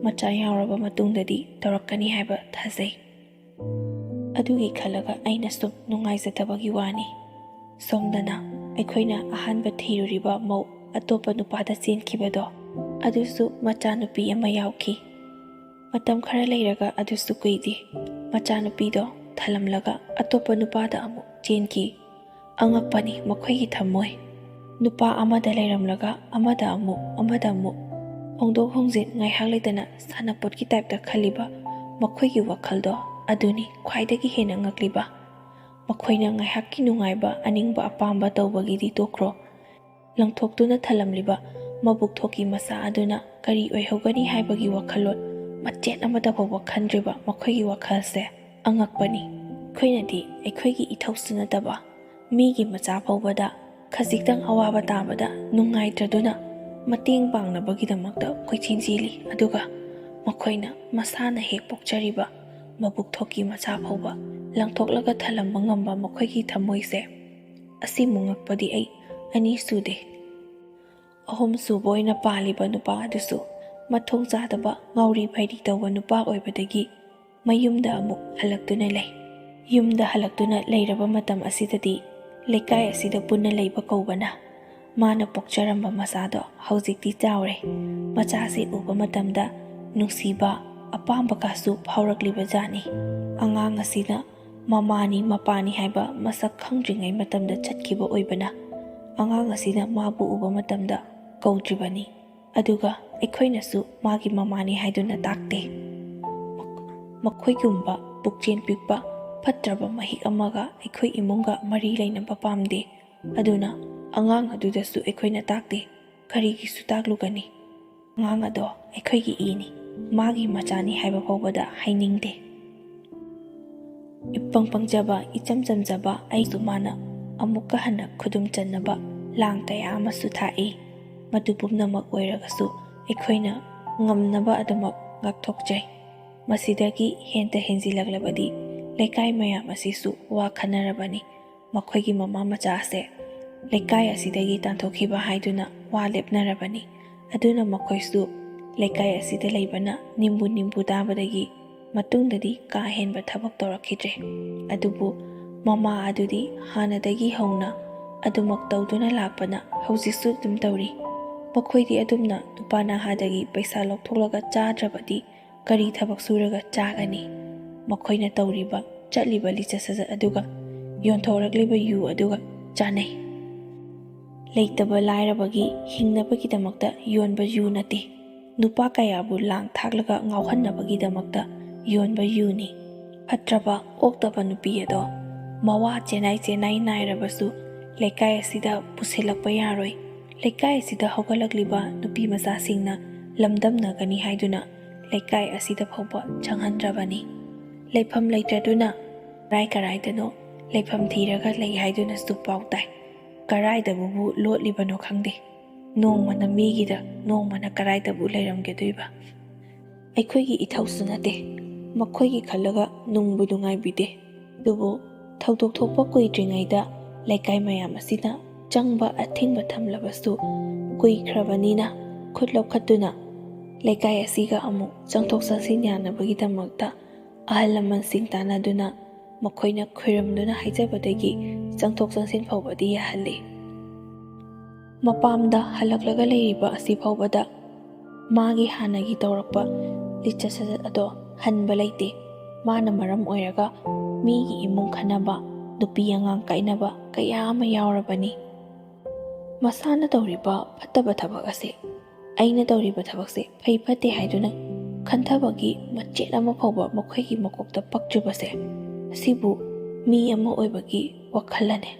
ꯃꯆꯥ ꯌꯥꯎꯔꯕ ꯃꯇꯨꯡꯗꯗꯤ ꯇꯧꯔꯛꯀꯅꯤ ꯍꯥꯏꯕ ꯊꯥꯖꯩ꯫ ꯑꯗꯨꯒꯤ ꯈꯜꯂꯒ ꯑꯩꯅ ꯁꯨꯝ ꯅꯨꯡꯉꯥꯏꯖꯗꯕꯒꯤ ꯋꯥꯅꯤ꯫ ꯁꯣꯝꯗꯅ ꯑꯩꯈꯣꯏꯅ ꯑꯍꯥꯟꯕ ꯊꯤꯔꯨꯔꯤꯕ ꯃꯧ ꯑꯇꯣꯞꯄ ꯅꯨꯄꯥꯗ ꯆꯦꯟꯈꯤꯕꯗꯣ, ꯑꯗꯨꯁꯨ ꯃꯆꯥꯅꯨꯄꯤ ꯑꯃ ꯌꯥꯎꯈꯤ꯫ ꯃꯇꯝ ꯈꯔ ꯂꯩꯔꯒ, ꯑꯗꯨꯁꯨ ꯀꯨꯏꯗꯦ, ꯃꯆꯥꯅꯨꯄꯤꯗꯣ ꯊꯜꯂꯝꯂꯒ ꯑꯇꯣꯞꯄ ꯅꯨꯄꯥꯗ ꯑꯃꯨꯛ ꯆꯦꯟꯈꯤ꯫ ꯑꯉꯛꯄꯅꯤ ꯃꯈꯣꯏꯒꯤ ꯊꯝꯃꯣꯏ꯫ ꯅꯨꯄꯥ ꯑꯃꯗ ꯂꯩꯔꯝꯂꯒ ꯑꯃꯗ ꯑꯃꯨꯛ, ꯑꯃꯗ ꯑꯃꯨꯛ ꯍꯣꯡꯗꯣꯛ ꯍꯣꯡꯖꯤꯟ ꯉꯥꯏꯍꯥꯛ ꯂꯩꯇꯅ ꯁꯥꯟꯅꯄꯣꯠꯀꯤ ꯇꯥꯏꯞꯇ ꯈꯜꯂꯤꯕ ꯃꯈꯣꯏꯒꯤ ꯋꯥꯈꯜꯗꯣ, ꯑꯗꯨꯅꯤ ꯈ꯭ꯋꯥꯏꯗꯒꯤ ꯍꯦꯟꯅ ꯉꯛꯂꯤꯕ꯫ ꯃꯈꯣꯏꯅ ꯉꯥꯏꯍꯥꯛꯀꯤ ꯅꯨꯡꯉꯥꯏꯕ, ꯑꯅꯤꯡꯕ ꯑꯄꯥꯝꯕ ꯇꯧꯕꯒꯤꯗꯤ ꯇꯣꯛꯈ꯭ꯔꯣ, ꯂꯪꯊꯣꯛꯇꯨꯅ ꯊꯜꯂꯝꯂꯤꯕ ꯃꯕꯨꯛ ꯊꯣꯛꯀꯤ ꯃꯆꯥ ꯑꯗꯨꯅ ꯀꯔꯤ ꯑꯣꯏꯍꯧꯒꯅꯤ ꯍꯥꯏꯕꯒꯤ ꯋꯥꯈꯜꯂꯣꯟ ꯃꯆꯦꯠ ꯑꯃꯠꯇ ꯐꯥꯎꯕ ꯈꯟꯗ꯭ꯔꯤꯕ ꯃꯈꯣꯏꯒꯤ ꯋꯥꯈꯜꯁꯦ ꯑꯉꯛꯄꯅꯤ꯫ ꯑꯩꯈꯣꯏꯅꯗꯤ ꯑꯩꯈꯣꯏꯒꯤ ꯏꯊꯧꯁꯨ ꯅꯠꯇꯕ ꯃꯤꯒꯤ ꯃꯆꯥ ꯐꯥꯎꯕꯗ ꯈꯖꯤꯛꯇꯪ ꯑꯋꯥꯕ ꯇꯥꯕꯗ ꯅꯨꯡꯉꯥꯏꯇ꯭ꯔꯗꯨꯅ ꯃꯇꯦꯡ ꯄꯥꯡꯅꯕꯒꯤꯗꯃꯛꯇ ꯀꯣꯏꯆꯦꯟ ꯆꯦꯜꯂꯤ, ꯑꯗꯨꯒ ꯃꯈꯣꯏꯅ ꯃꯁꯥꯅ ꯍꯦꯛ ꯄꯣꯛꯆꯔꯤꯕ ꯃꯕꯨꯛ ꯊꯣꯛꯀꯤ ꯃꯆꯥ ꯐꯥꯎꯕ ꯂꯪꯊꯣꯛꯂꯒ ꯊꯜꯂꯝꯕ ꯉꯝꯕ ꯃꯈꯣꯏꯒꯤ ꯊꯃꯣꯏꯁꯦ꯫ ꯑꯁꯤꯃꯨꯛ ꯉꯛꯄꯗꯤ ꯑꯩ ꯑꯅꯤ ꯁꯨꯗꯦ꯫ ꯑꯍꯨꯝ ꯁꯨꯕ ꯑꯣꯏꯅ ꯄꯥꯜꯂꯤꯕ ꯅꯨꯄꯥ ꯑꯗꯨꯁꯨ ꯃꯊꯣꯡ ꯆꯥꯗꯕ ꯉꯥꯎꯔꯤ ꯐꯩꯔꯤ ꯇꯧꯕ ꯅꯨꯄꯥ ꯑꯣꯏꯕꯗꯒꯤ ꯃꯌꯨꯝꯗ ꯑꯃꯨꯛ ꯍꯜꯂꯛꯇꯨꯅ ꯂꯩ꯫ ꯌꯨꯝꯗ ꯍꯜꯂꯛꯇꯨꯅ ꯂꯩꯔꯕ ꯃꯇꯝ ꯑꯁꯤꯗꯗꯤ ꯂꯩꯀꯥꯏ ꯑꯁꯤꯗ ꯄꯨꯟꯅ ꯂꯩꯕ ꯀꯧꯕꯅ ꯃꯥꯅ ꯄꯣꯛꯆꯔꯝꯕ ꯃꯆꯥꯗꯣ ꯍꯧꯖꯤꯛꯇꯤ ꯆꯥꯎꯔꯦ꯫ ꯃꯆꯥꯁꯤ ꯎꯕ ꯃꯇꯝꯗ ꯅꯨꯡꯁꯤꯕ, ꯑꯄꯥꯝꯕ ꯀꯥꯁꯨ ꯐꯥꯎꯔꯛꯂꯤꯕ ꯖꯥꯠꯅꯤ꯫ ꯑꯉꯥꯡ ꯑꯁꯤꯅ ꯃꯃꯥꯅꯤ ꯃꯄꯥꯅꯤ ꯍꯥꯏꯕ ꯃꯁꯛ ꯈꯪꯗ꯭ꯔꯤꯉꯩ ꯃꯇꯝꯗ ꯆꯠꯈꯤꯕ ꯑꯣꯏꯕꯅ ꯑꯉꯥꯡ ꯑꯁꯤꯅ ꯃꯥꯕꯨ ꯎꯕ ꯃꯇꯝꯗ ꯀꯧꯗ꯭ꯔꯤꯕꯅꯤ꯫ ꯑꯗꯨꯒ ꯑꯩꯈꯣꯏꯅꯁꯨ ꯃꯥꯒꯤ ꯃꯃꯥꯅꯤ ꯍꯥꯏꯗꯨꯅ ꯇꯥꯛꯇꯦ꯫ ꯃꯈꯣꯏꯒꯨꯝꯕ ꯄꯨꯛꯆꯦꯜ ꯄꯤꯛꯄ, ꯐꯠꯇ꯭ꯔꯕ ꯃꯍꯤꯛ ꯑꯃꯒ ꯑꯩꯈꯣꯏ ꯏꯃꯨꯡꯒ ꯃꯔꯤ ꯂꯩꯅꯕ ꯄꯥꯝꯗꯦ꯫ ꯑꯗꯨꯅ ꯑꯉꯥꯡ ꯑꯗꯨꯗꯁꯨ ꯑꯩꯈꯣꯏꯅ ꯇꯥꯛꯇꯦ꯫ ꯀꯔꯤꯒꯤꯁꯨ ꯇꯥꯛꯂꯨꯒꯅꯤ? ꯑꯉꯥꯡ ꯑꯗꯣ ꯑꯩꯈꯣꯏꯒꯤ ꯏꯅꯤ, ꯃꯥꯒꯤ ꯃꯆꯥꯅꯤ ꯍꯥꯏꯕ ꯐꯥꯎꯕꯗ ꯍꯥꯏꯅꯤꯡꯗꯦ꯫ ꯏꯄꯪ ꯄꯪꯖꯕ, ꯏꯆꯝ ꯆꯝꯖꯕ ꯑꯩꯁꯨ ꯃꯥꯅ ꯑꯃꯨꯛꯀ ꯍꯟꯅ ꯈꯨꯗꯨꯝ ꯆꯟꯅꯕ ꯂꯥꯡ ꯀꯌꯥ ꯑꯃꯁꯨ ꯊꯥꯛꯏ꯫ ꯃꯗꯨ ꯄꯨꯝꯅꯃꯛ ꯑꯣꯏꯔꯒꯁꯨ ꯑꯩꯈꯣꯏꯅ ꯉꯝꯅꯕ ꯑꯗꯨꯃꯛ ꯉꯥꯛꯊꯣꯛꯆꯩ꯫ ꯃꯁꯤꯗꯒꯤ ꯍꯦꯟꯇ ꯍꯦꯟꯖꯤꯜꯂꯛꯂꯕꯗꯤ ꯂꯩꯀꯥꯏ ꯃꯌꯥꯝ ꯑꯁꯤꯁꯨ ꯋꯥ ꯈꯟꯅꯔꯕꯅꯤ꯫ ꯃꯈꯣꯏꯒꯤ ꯃꯃꯥ ꯃꯆꯥ ꯑꯁꯦ ꯂꯩꯀꯥꯏ ꯑꯁꯤꯗꯒꯤ ꯇꯥꯟꯊꯣꯛꯈꯤꯕ ꯍꯥꯏꯗꯨꯅ ꯋꯥ ꯂꯦꯞꯅꯔꯕꯅꯤ꯫ ꯑꯗꯨꯅ ꯃꯈꯣꯏꯁꯨ ꯂꯩꯀꯥꯏ ꯑꯁꯤꯗ ꯂꯩꯕꯅ ꯅꯤꯝꯕꯨ ꯅꯤꯝꯕꯨ ꯇꯥꯕꯗꯒꯤ ꯃꯇꯨꯡꯗꯗꯤ ꯀꯥ ꯍꯦꯟꯕ ꯊꯕꯛ ꯇꯧꯔꯛꯈꯤꯗ꯭ꯔꯦ꯫ ꯑꯗꯨꯕꯨ ꯃꯃꯥ ꯑꯗꯨꯗꯤ ꯍꯥꯟꯅꯗꯒꯤ ꯍꯧꯅ ꯑꯗꯨꯃꯛ ꯇꯧꯗꯨꯅ ꯂꯥꯛꯄꯅ ꯍꯧꯖꯤꯛꯁꯨ ꯑꯗꯨꯝ ꯇꯧꯔꯤ꯫ ꯃꯈꯣꯏꯗꯤ ꯑꯗꯨꯝꯅ ꯅꯨꯄꯥ ꯅꯍꯥꯗꯒꯤ ꯄꯩꯁꯥ ꯂꯧꯊꯣꯛꯂꯒ ꯆꯥꯗ꯭ꯔꯕꯗꯤ ꯀꯔꯤ ꯊꯕꯛ ꯁꯨꯔꯒ ꯆꯥꯒꯅꯤ? ꯃꯈꯣꯏꯅ ꯇꯧꯔꯤꯕ, ꯆꯠꯂꯤꯕ ꯂꯤꯆꯠ ꯁꯥꯖꯠ ꯑꯗꯨꯒ ꯌꯣꯟꯊꯣꯔꯛꯂꯤꯕ ꯌꯨ ꯑꯗꯨꯒ ꯆꯥꯅꯩ꯫ ꯂꯩꯇꯕ ꯂꯥꯏꯔꯕꯒꯤ ꯍꯤꯡꯅꯕꯒꯤꯗꯃꯛꯇ ꯌꯣꯟꯕ ꯌꯨ ꯅꯠꯇꯦ, ꯅꯨꯄꯥ ꯀꯌꯥꯕꯨ ꯂꯥꯡ ꯊꯥꯛꯂꯒ ꯉꯥꯎꯍꯟꯅꯕꯒꯤꯗꯃꯛꯇ ꯌꯣꯟꯕ ꯌꯨꯅꯤ꯫ ꯐꯠꯇ꯭ꯔꯕ, ꯑꯣꯛꯇꯕ ꯅꯨꯄꯤ ꯑꯗꯣ ꯃꯋꯥ ꯆꯦꯟꯅꯥꯏ ꯆꯦꯟꯅꯥꯏ ꯅꯥꯏꯔꯕꯁꯨ ꯂꯩꯀꯥꯏ ꯑꯁꯤꯗ ꯄꯨꯁꯤꯜꯂꯛꯄ ꯌꯥꯔꯣꯏ꯫ ꯂꯩꯀꯥꯏ ꯑꯁꯤꯗ ꯍꯧꯒꯠꯂꯛꯂꯤꯕ ꯅꯨꯄꯤ ꯃꯆꯥꯁꯤꯡꯅ ꯂꯝꯗꯝꯅꯒꯅꯤ ꯍꯥꯏꯗꯨꯅ ꯂꯩꯀꯥꯏ ꯑꯁꯤꯗ ꯐꯥꯎꯕ ꯆꯪꯍꯟꯗ꯭ꯔꯕꯅꯤ꯫ ꯂꯩꯐꯝ ꯂꯩꯇ꯭ꯔꯗꯨꯅ ꯀꯔꯥꯏ ꯀꯔꯥꯏꯗꯅꯣ ꯂꯩꯐꯝ ꯊꯤꯔꯒ ꯂꯩ ꯍꯥꯏꯗꯨꯅꯁꯨ ꯄꯥꯎ ꯇꯥꯏ꯫ ꯀꯔꯥꯏꯗꯕꯨ ꯂꯣꯠꯂꯤꯕꯅꯣ ꯈꯪꯗꯦ꯫ ꯅꯣꯡꯃꯅ ꯃꯤꯒꯤꯗ, ꯅꯣꯡꯃꯅ ꯀꯔꯥꯏꯗꯕꯨ ꯂꯩꯔꯝꯒꯗꯣꯏꯕ? ꯑꯩꯈꯣꯏꯒꯤ ꯏꯊꯧꯁꯨ ꯅꯠꯇꯦ, ꯃꯈꯣꯏꯒꯤ ꯈꯜꯂꯒ ꯅꯨꯡꯕꯨ ꯅꯨꯡꯉꯥꯏꯕꯤꯗꯦ꯫ ꯑꯗꯨꯕꯨ ꯊꯧꯗꯣꯛ ꯊꯣꯛꯄ ꯀꯨꯏꯗ꯭ꯔꯤꯉꯩꯗ ꯂꯩꯀꯥꯏ ꯃꯌꯥꯝ ꯑꯁꯤꯅ ꯆꯪꯕ ꯑꯊꯤꯡꯕ ꯊꯝꯂꯕꯁꯨ, ꯀꯨꯏꯈ꯭ꯔꯕꯅꯤꯅ ꯈꯨꯠ ꯂꯧꯈꯠꯇꯨꯅ ꯂꯩꯀꯥꯏ ꯑꯁꯤꯒ ꯑꯃꯨꯛ ꯆꯪꯊꯣꯛ ꯆꯪꯁꯤꯟ ꯌꯥꯅꯕꯒꯤꯗꯃꯛꯇ ꯑꯍꯜ ꯂꯃꯟꯁꯤꯡ ꯇꯥꯟꯅꯗꯨꯅ ꯃꯈꯣꯏꯅ ꯈꯨꯔꯨꯝꯗꯨꯅ ꯍꯥꯏꯖꯕꯗꯒꯤ ꯆꯪꯊꯣꯛ ꯆꯪꯁꯤꯟ ꯐꯥꯎꯕꯗꯤ ꯌꯥꯍꯜꯂꯤ꯫ ꯃꯄꯥꯝꯗ ꯍꯜꯂꯛꯂꯒ ꯂꯩꯔꯤꯕ ꯑꯁꯤ ꯐꯥꯎꯕꯗ ꯃꯥꯒꯤ ꯍꯥꯟꯅꯒꯤ ꯇꯧꯔꯛꯄ ꯂꯤꯆꯠ ꯁꯥꯖꯠ ꯑꯗꯣ ꯍꯟꯕ ꯂꯩꯇꯦ꯫ ꯃꯥꯅ ꯃꯔꯝ ꯑꯣꯏꯔꯒ ꯃꯤꯒꯤ ꯏꯃꯨꯡ ꯈꯟꯅꯕ, ꯅꯨꯄꯤ ꯑꯉꯥꯡ ꯀꯥꯏꯅꯕ ꯀꯌꯥ ꯑꯃ ꯌꯥꯎꯔꯕꯅꯤ꯫ ꯃꯁꯥꯅ ꯇꯧꯔꯤꯕ ꯐꯠꯇꯕ ꯊꯕꯛ ꯑꯁꯤ, ꯑꯩꯅ ꯇꯧꯔꯤꯕ ꯊꯕꯛꯁꯦ ꯐꯩ ꯐꯠꯇꯦ ꯍꯥꯏꯗꯨꯅ ꯈꯟꯊꯕꯒꯤ ꯃꯆꯦꯠ ꯑꯃ ꯐꯥꯎꯕ ꯃꯈꯣꯏꯒꯤ ꯃꯀꯣꯛꯇ ꯄꯛꯇ꯭ꯔꯤꯕꯁꯦ ꯁꯤꯕꯨ ꯃꯤ ꯑꯃ ꯑꯣꯏꯕꯒꯤ ꯋꯥꯈꯜꯂꯅꯦ?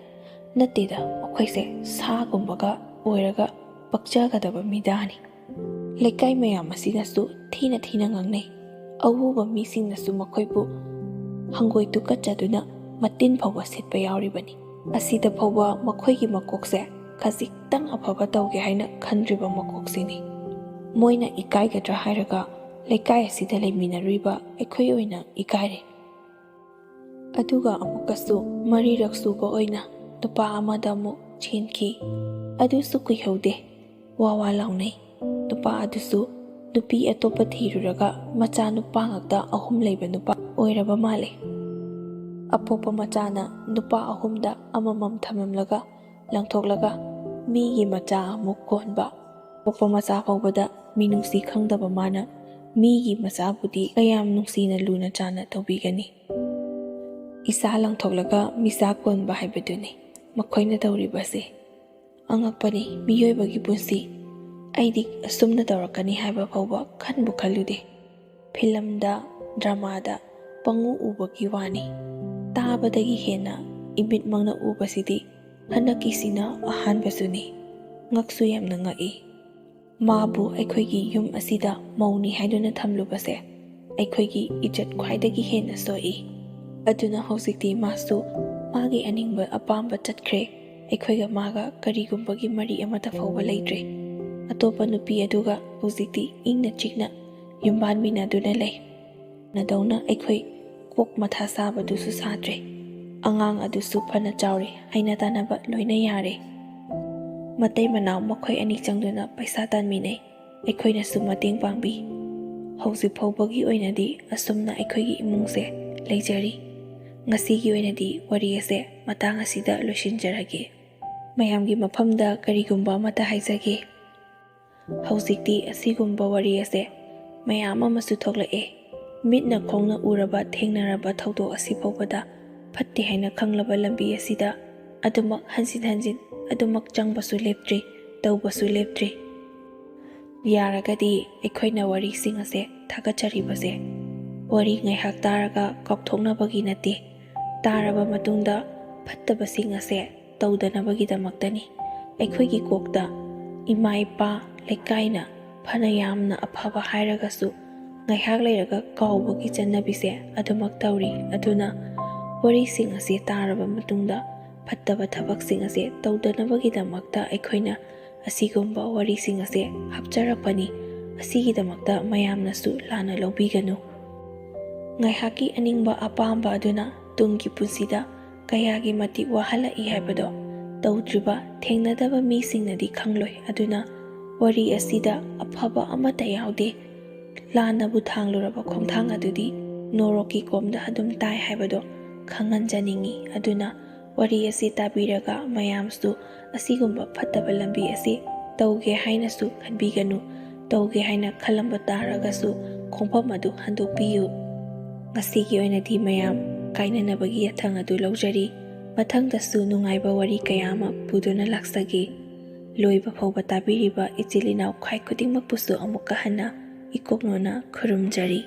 ꯅꯠꯇꯦꯗ, ꯃꯈꯣꯏꯁꯦ ꯁꯥꯒꯨꯝꯕꯒ ꯑꯣꯏꯔꯒ ꯄꯛꯆꯒꯗꯕ ꯃꯤꯗꯥꯅꯤ꯫ ꯂꯩꯀꯥꯏ ꯃꯌꯥꯝ ꯑꯁꯤꯅꯁꯨ ꯊꯤꯅ ꯊꯤꯅ ꯉꯥꯡꯅꯩ꯫ ꯑꯎꯕ ꯃꯤꯁꯤꯡꯅꯁꯨ ꯃꯈꯣꯏꯕꯨ ꯍꯪꯒꯣꯏ ꯇꯨꯀꯠꯆꯗꯨꯅ ꯃꯇꯤꯟ ꯐꯥꯎꯕ ꯁꯤꯠꯄ ꯌꯥꯎꯔꯤꯕꯅꯤ꯫ ꯑꯁꯤꯗ ꯐꯥꯎꯕ ꯃꯈꯣꯏꯒꯤ ꯃꯀꯣꯛꯁꯦ ꯈꯖꯤꯛꯇꯪ ꯑꯐꯕ ꯇꯧꯒꯦ ꯍꯥꯏꯅ ꯈꯟꯗ꯭ꯔꯤꯕ ꯃꯀꯣꯛꯁꯤꯅꯤ꯫ ꯃꯣꯏꯅ ꯏꯀꯥꯏꯒꯗ꯭ꯔꯥ ꯍꯥꯏꯔꯒ ꯂꯩꯀꯥꯏ ꯑꯁꯤꯗ ꯂꯩꯃꯤꯟꯅꯔꯤꯕ ꯑꯩꯈꯣꯏ ꯑꯣꯏꯅ ꯏꯀꯥꯏꯔꯦ꯫ ꯑꯗꯨꯒ ꯑꯃꯨꯛꯀꯁꯨ ꯃꯔꯤꯔꯛ ꯁꯨꯕ ꯑꯣꯏꯅ ꯅꯨꯄꯥ ꯑꯃꯗ ꯑꯃꯨꯛ ꯆꯦꯟꯈꯤ꯫ ꯑꯗꯨꯁꯨ ꯀꯨꯏꯍꯧꯗꯦ, ꯋꯥ ꯋꯥ ꯂꯥꯎꯅꯩ꯫ ꯅꯨꯄꯥ ꯑꯗꯨꯁꯨ ꯅꯨꯄꯤ ꯑꯇꯣꯞꯄ ꯊꯤꯔꯨꯔꯒ ꯃꯆꯥ ꯅꯨꯄꯥ ꯉꯥꯛꯇ ꯑꯍꯨꯝ ꯂꯩꯕ ꯅꯨꯄꯥ ꯑꯣꯏꯔꯕ ꯃꯥꯜꯂꯦ꯫ ꯑꯄꯣꯛꯄ ꯃꯆꯥꯅ ꯅꯨꯄꯥ ꯑꯍꯨꯝꯗ ꯑꯃꯃꯝ ꯊꯝꯂꯝꯂꯒ ꯂꯪꯊꯣꯛꯂꯒ ꯃꯤꯒꯤ ꯃꯆꯥ ꯑꯃꯨꯛ ꯀꯣꯟꯕ꯫ ꯄꯣꯛꯄ ꯃꯆꯥ ꯐꯥꯎꯕꯗ ꯃꯤꯅꯨꯡꯁꯤ ꯈꯪꯗꯕ ꯃꯥꯅ ꯃꯤꯒꯤ ꯃꯆꯥꯕꯨꯗꯤ ꯀꯌꯥꯝ ꯅꯨꯡꯁꯤꯅ ꯂꯨꯅ ꯆꯥꯅ ꯇꯧꯕꯤꯒꯅꯤ? ꯏꯆꯥ ꯂꯪꯊꯣꯛꯂꯒ ꯃꯤꯆꯥ ꯀꯣꯟꯕ ꯍꯥꯏꯕꯗꯨꯅꯤ ꯃꯈꯣꯏꯅ ꯇꯧꯔꯤꯕꯁꯦ꯫ ꯑꯉꯛꯄꯅꯤ ꯃꯤꯑꯣꯏꯕꯒꯤ ꯄꯨꯟꯁꯤ꯫ ꯑꯩꯗꯤ ꯑꯁꯨꯝꯅ ꯇꯧꯔꯛꯀꯅꯤ ꯍꯥꯏꯕ ꯐꯥꯎꯕ ꯈꯟꯕꯨ ꯈꯜꯂꯨꯗꯦ꯫ ꯐꯤꯂꯝꯗ, ꯗ꯭ꯔꯃꯥꯗ ꯄꯪꯎ ꯎꯕꯒꯤ ꯋꯥꯅꯤ꯫ ꯇꯥꯕꯗꯒꯤ ꯍꯦꯟꯅ ꯏꯃꯤꯠꯃꯛꯅ ꯎꯕꯁꯤꯗꯤ ꯍꯟꯗꯛꯀꯤꯁꯤꯅ ꯑꯍꯥꯟꯕꯁꯨꯅꯤ꯫ ꯉꯛꯁꯨ ꯌꯥꯝꯅ ꯉꯛꯏ꯫ ꯃꯥꯕꯨ ꯑꯩꯈꯣꯏꯒꯤ ꯌꯨꯝ ꯑꯁꯤꯗ ꯃꯧꯅꯤ ꯍꯥꯏꯗꯨꯅ ꯊꯝꯂꯨꯕꯁꯦ ꯑꯩꯈꯣꯏꯒꯤ ꯏꯖꯠ ꯈ꯭ꯋꯥꯏꯗꯒꯤ ꯍꯦꯟꯅ ꯁꯣꯛꯏ꯫ ꯑꯗꯨꯅ ꯍꯧꯖꯤꯛꯇꯤ ꯃꯥꯁꯨ ꯃꯥꯒꯤ ꯑꯅꯤꯡꯕ ꯑꯄꯥꯝꯕ ꯆꯠꯈ꯭ꯔꯦ꯫ ꯑꯩꯈꯣꯏꯒ ꯃꯥꯒ ꯀꯔꯤꯒꯨꯝꯕꯒꯤ ꯃꯔꯤ ꯑꯃꯠꯇ ꯐꯥꯎꯕ ꯂꯩꯇ꯭ꯔꯦ꯫ ꯑꯇꯣꯞꯄ ꯅꯨꯄꯤ ꯑꯗꯨꯒ ꯍꯧꯖꯤꯛꯇꯤ ꯏꯪꯅ ꯆꯤꯛꯅ ꯌꯨꯝꯕꯥꯟꯃꯤꯟꯅꯗꯨꯅ ꯂꯩ꯫ ꯅꯗꯧꯅ ꯑꯩꯈꯣꯏ ꯀꯣꯛ ꯃꯊꯥ ꯁꯥꯕꯗꯨꯁꯨ ꯁꯥꯗ꯭ꯔꯦ꯫ ꯑꯉꯥꯡ ꯑꯗꯨꯁꯨ ꯐꯅ ꯆꯥꯎꯔꯦ, ꯍꯩꯅ ꯇꯥꯅꯕ ꯂꯣꯏꯅ ꯌꯥꯔꯦ꯫ ꯃꯇꯩ ꯃꯅꯥꯎ ꯃꯈꯣꯏ ꯑꯅꯤ ꯆꯪꯗꯨꯅ ꯄꯩꯁꯥ ꯇꯥꯟꯃꯤꯟꯅꯩ꯫ ꯑꯩꯈꯣꯏꯅꯁꯨ ꯃꯇꯦꯡ ꯄꯥꯡꯕꯤ꯫ ꯍꯧꯖꯤꯛ ꯐꯥꯎꯕꯒꯤ ꯑꯣꯏꯅꯗꯤ ꯑꯁꯨꯝꯅ ꯑꯩꯈꯣꯏꯒꯤ ꯏꯃꯨꯡꯁꯦ ꯂꯩꯖꯔꯤ꯫ ꯉꯁꯤꯒꯤ ꯑꯣꯏꯅꯗꯤ ꯋꯥꯔꯤ ꯑꯁꯦ ꯃꯇꯥꯡ ꯑꯁꯤꯗ ꯂꯣꯏꯁꯤꯟꯖꯔꯒꯦ꯫ ꯃꯌꯥꯝꯒꯤ ꯃꯐꯝꯗ ꯀꯔꯤꯒꯨꯝꯕ ꯑꯃꯠꯇ ꯍꯥꯏꯖꯒꯦ꯫ ꯍꯧꯖꯤꯛꯇꯤ ꯑꯁꯤꯒꯨꯝꯕ ꯋꯥꯔꯤ ꯑꯁꯦ ꯃꯌꯥꯝ ꯑꯃꯁꯨ ꯊꯣꯛꯂꯛꯑꯦ꯫ ꯃꯤꯠꯅ ꯈꯣꯡꯅ ꯎꯔꯕ ꯊꯦꯡꯅꯔꯕ ꯊꯧꯗꯣꯛ ꯑꯁꯤ ꯐꯥꯎꯕꯗ ꯐꯠꯇꯦ ꯍꯥꯏꯅ ꯈꯪꯂꯕ ꯂꯝꯕꯤ ꯑꯁꯤꯗ ꯑꯗꯨꯃꯛ ꯍꯟꯖꯤꯟ ꯍꯟꯖꯤꯟ ꯑꯗꯨꯃꯛ ꯆꯪꯕꯁꯨ ꯂꯦꯞꯇ꯭ꯔꯤ, ꯇꯧꯕꯁꯨ ꯂꯦꯞꯇ꯭ꯔꯤ꯫ ꯌꯥꯔꯒꯗꯤ ꯑꯩꯈꯣꯏꯅ ꯋꯥꯔꯤꯁꯤꯡ ꯑꯁꯦ ꯊꯥꯒꯠꯆꯔꯤꯕꯁꯦ ꯋꯥꯔꯤ ꯉꯥꯏꯍꯥꯛ ꯇꯥꯔꯒ ꯀꯥꯎꯊꯣꯛꯅꯕꯒꯤ ꯅꯠꯇꯦ, ꯇꯥꯔꯕ ꯃꯇꯨꯡꯗ ꯐꯠꯇꯕꯁꯤꯡ ꯑꯁꯦ ꯇꯧꯗꯅꯕꯒꯤꯗꯃꯛꯇꯅꯤ꯫ ꯑꯩꯈꯣꯏꯒꯤ ꯀꯣꯛꯇ ꯏꯃꯥ ꯏꯄꯥ ꯂꯩꯀꯥꯏꯅ ꯐꯅ ꯌꯥꯝꯅ ꯑꯐꯕ ꯍꯥꯏꯔꯒꯁꯨ, ꯉꯥꯏꯍꯥꯛ ꯂꯩꯔꯒ ꯀꯥꯎꯕꯒꯤ ꯆꯠꯅꯕꯤꯁꯦ ꯑꯗꯨꯃꯛ ꯇꯧꯔꯤ꯫ ꯑꯗꯨꯅ ꯋꯥꯔꯤꯁꯤꯡ ꯑꯁꯤ ꯇꯥꯔꯕ ꯃꯇꯨꯡꯗ ꯐꯠꯇꯕ ꯊꯕꯛꯁꯤꯡ ꯑꯁꯦ ꯇꯧꯗꯅꯕꯒꯤꯗꯃꯛꯇ ꯑꯩꯈꯣꯏꯅ ꯑꯁꯤꯒꯨꯝꯕ ꯋꯥꯔꯤꯁꯤꯡ ꯑꯁꯦ ꯍꯥꯞꯆꯔꯛꯄꯅꯤ꯫ ꯑꯁꯤꯒꯤꯗꯃꯛꯇ ꯃꯌꯥꯝꯅꯁꯨ ꯂꯥꯟꯅ ꯂꯧꯕꯤꯒꯅꯨ꯫ ꯉꯥꯏꯍꯥꯛꯀꯤ ꯑꯅꯤꯡꯕ ꯑꯄꯥꯝꯕ ꯑꯗꯨꯅ ꯇꯨꯡꯒꯤ ꯄꯨꯟꯁꯤꯗ ꯀꯌꯥꯒꯤ ꯃꯇꯤꯛ ꯋꯥꯍꯜꯂꯛꯏ ꯍꯥꯏꯕꯗꯣ ꯇꯧꯗ꯭ꯔꯤꯕ, ꯊꯦꯡꯅꯗꯕ ꯃꯤꯁꯤꯡꯅꯗꯤ ꯈꯪꯂꯣꯏ꯫ ꯑꯗꯨꯅ ꯋꯥꯔꯤ ꯑꯁꯤꯗ ꯑꯐꯕ ꯑꯃꯠꯇ ꯌꯥꯎꯗꯦ꯫ ꯂꯥꯟꯅꯕꯨ ꯊꯥꯡꯂꯨꯔꯕ ꯈꯣꯡꯊꯥꯡ ꯑꯗꯨꯗꯤ ꯅꯣꯔꯣꯛꯀꯤ ꯀꯣꯝꯗ ꯑꯗꯨꯝ ꯇꯥꯏ ꯍꯥꯏꯕꯗꯣ ꯈꯪꯍꯟꯖꯅꯤꯡꯏ꯫ ꯑꯗꯨꯅ ꯋꯥꯔꯤ ꯑꯁꯤ ꯇꯥꯕꯤꯔꯒ ꯃꯌꯥꯝꯁꯨ ꯑꯁꯤꯒꯨꯝꯕ ꯐꯠꯇꯕ ꯂꯝꯕꯤ ꯑꯁꯤ ꯇꯧꯒꯦ ꯍꯥꯏꯅꯁꯨ ꯈꯟꯕꯤꯒꯅꯨ꯫ ꯇꯧꯒꯦ ꯍꯥꯏꯅ ꯈꯜꯂꯝꯕ ꯇꯥꯔꯒꯁꯨ ꯈꯣꯡꯐꯝ ꯑꯗꯨ ꯍꯟꯗꯣꯛꯄꯤꯌꯨ꯫ ꯉꯁꯤꯒꯤ ꯑꯣꯏꯅꯗꯤ ꯃꯌꯥꯝ ꯀꯥꯏꯅꯅꯕꯒꯤ ꯌꯥꯊꯪ ꯑꯗꯨ ꯂꯧꯖꯔꯤ꯫ ꯃꯊꯪꯗꯁꯨ ꯅꯨꯡꯉꯥꯏꯕ ꯋꯥꯔꯤ ꯀꯌꯥ ꯑꯃ ꯄꯨꯗꯨꯅ ꯂꯥꯛꯆꯒꯦ꯫ ꯂꯣꯏꯕ ꯐꯥꯎꯕ ꯇꯥꯕꯤꯔꯤꯕ ꯏꯆꯤꯜ ꯏꯅꯥꯎ ꯈ꯭ꯋꯥꯏ ꯈꯨꯗꯤꯡꯃꯛꯄꯨꯁꯨ ꯑꯃꯨꯛꯀ ꯍꯟꯅ ꯏꯀꯣꯛꯅꯣꯅ ꯈꯨꯔꯨꯝꯖꯔꯤ꯫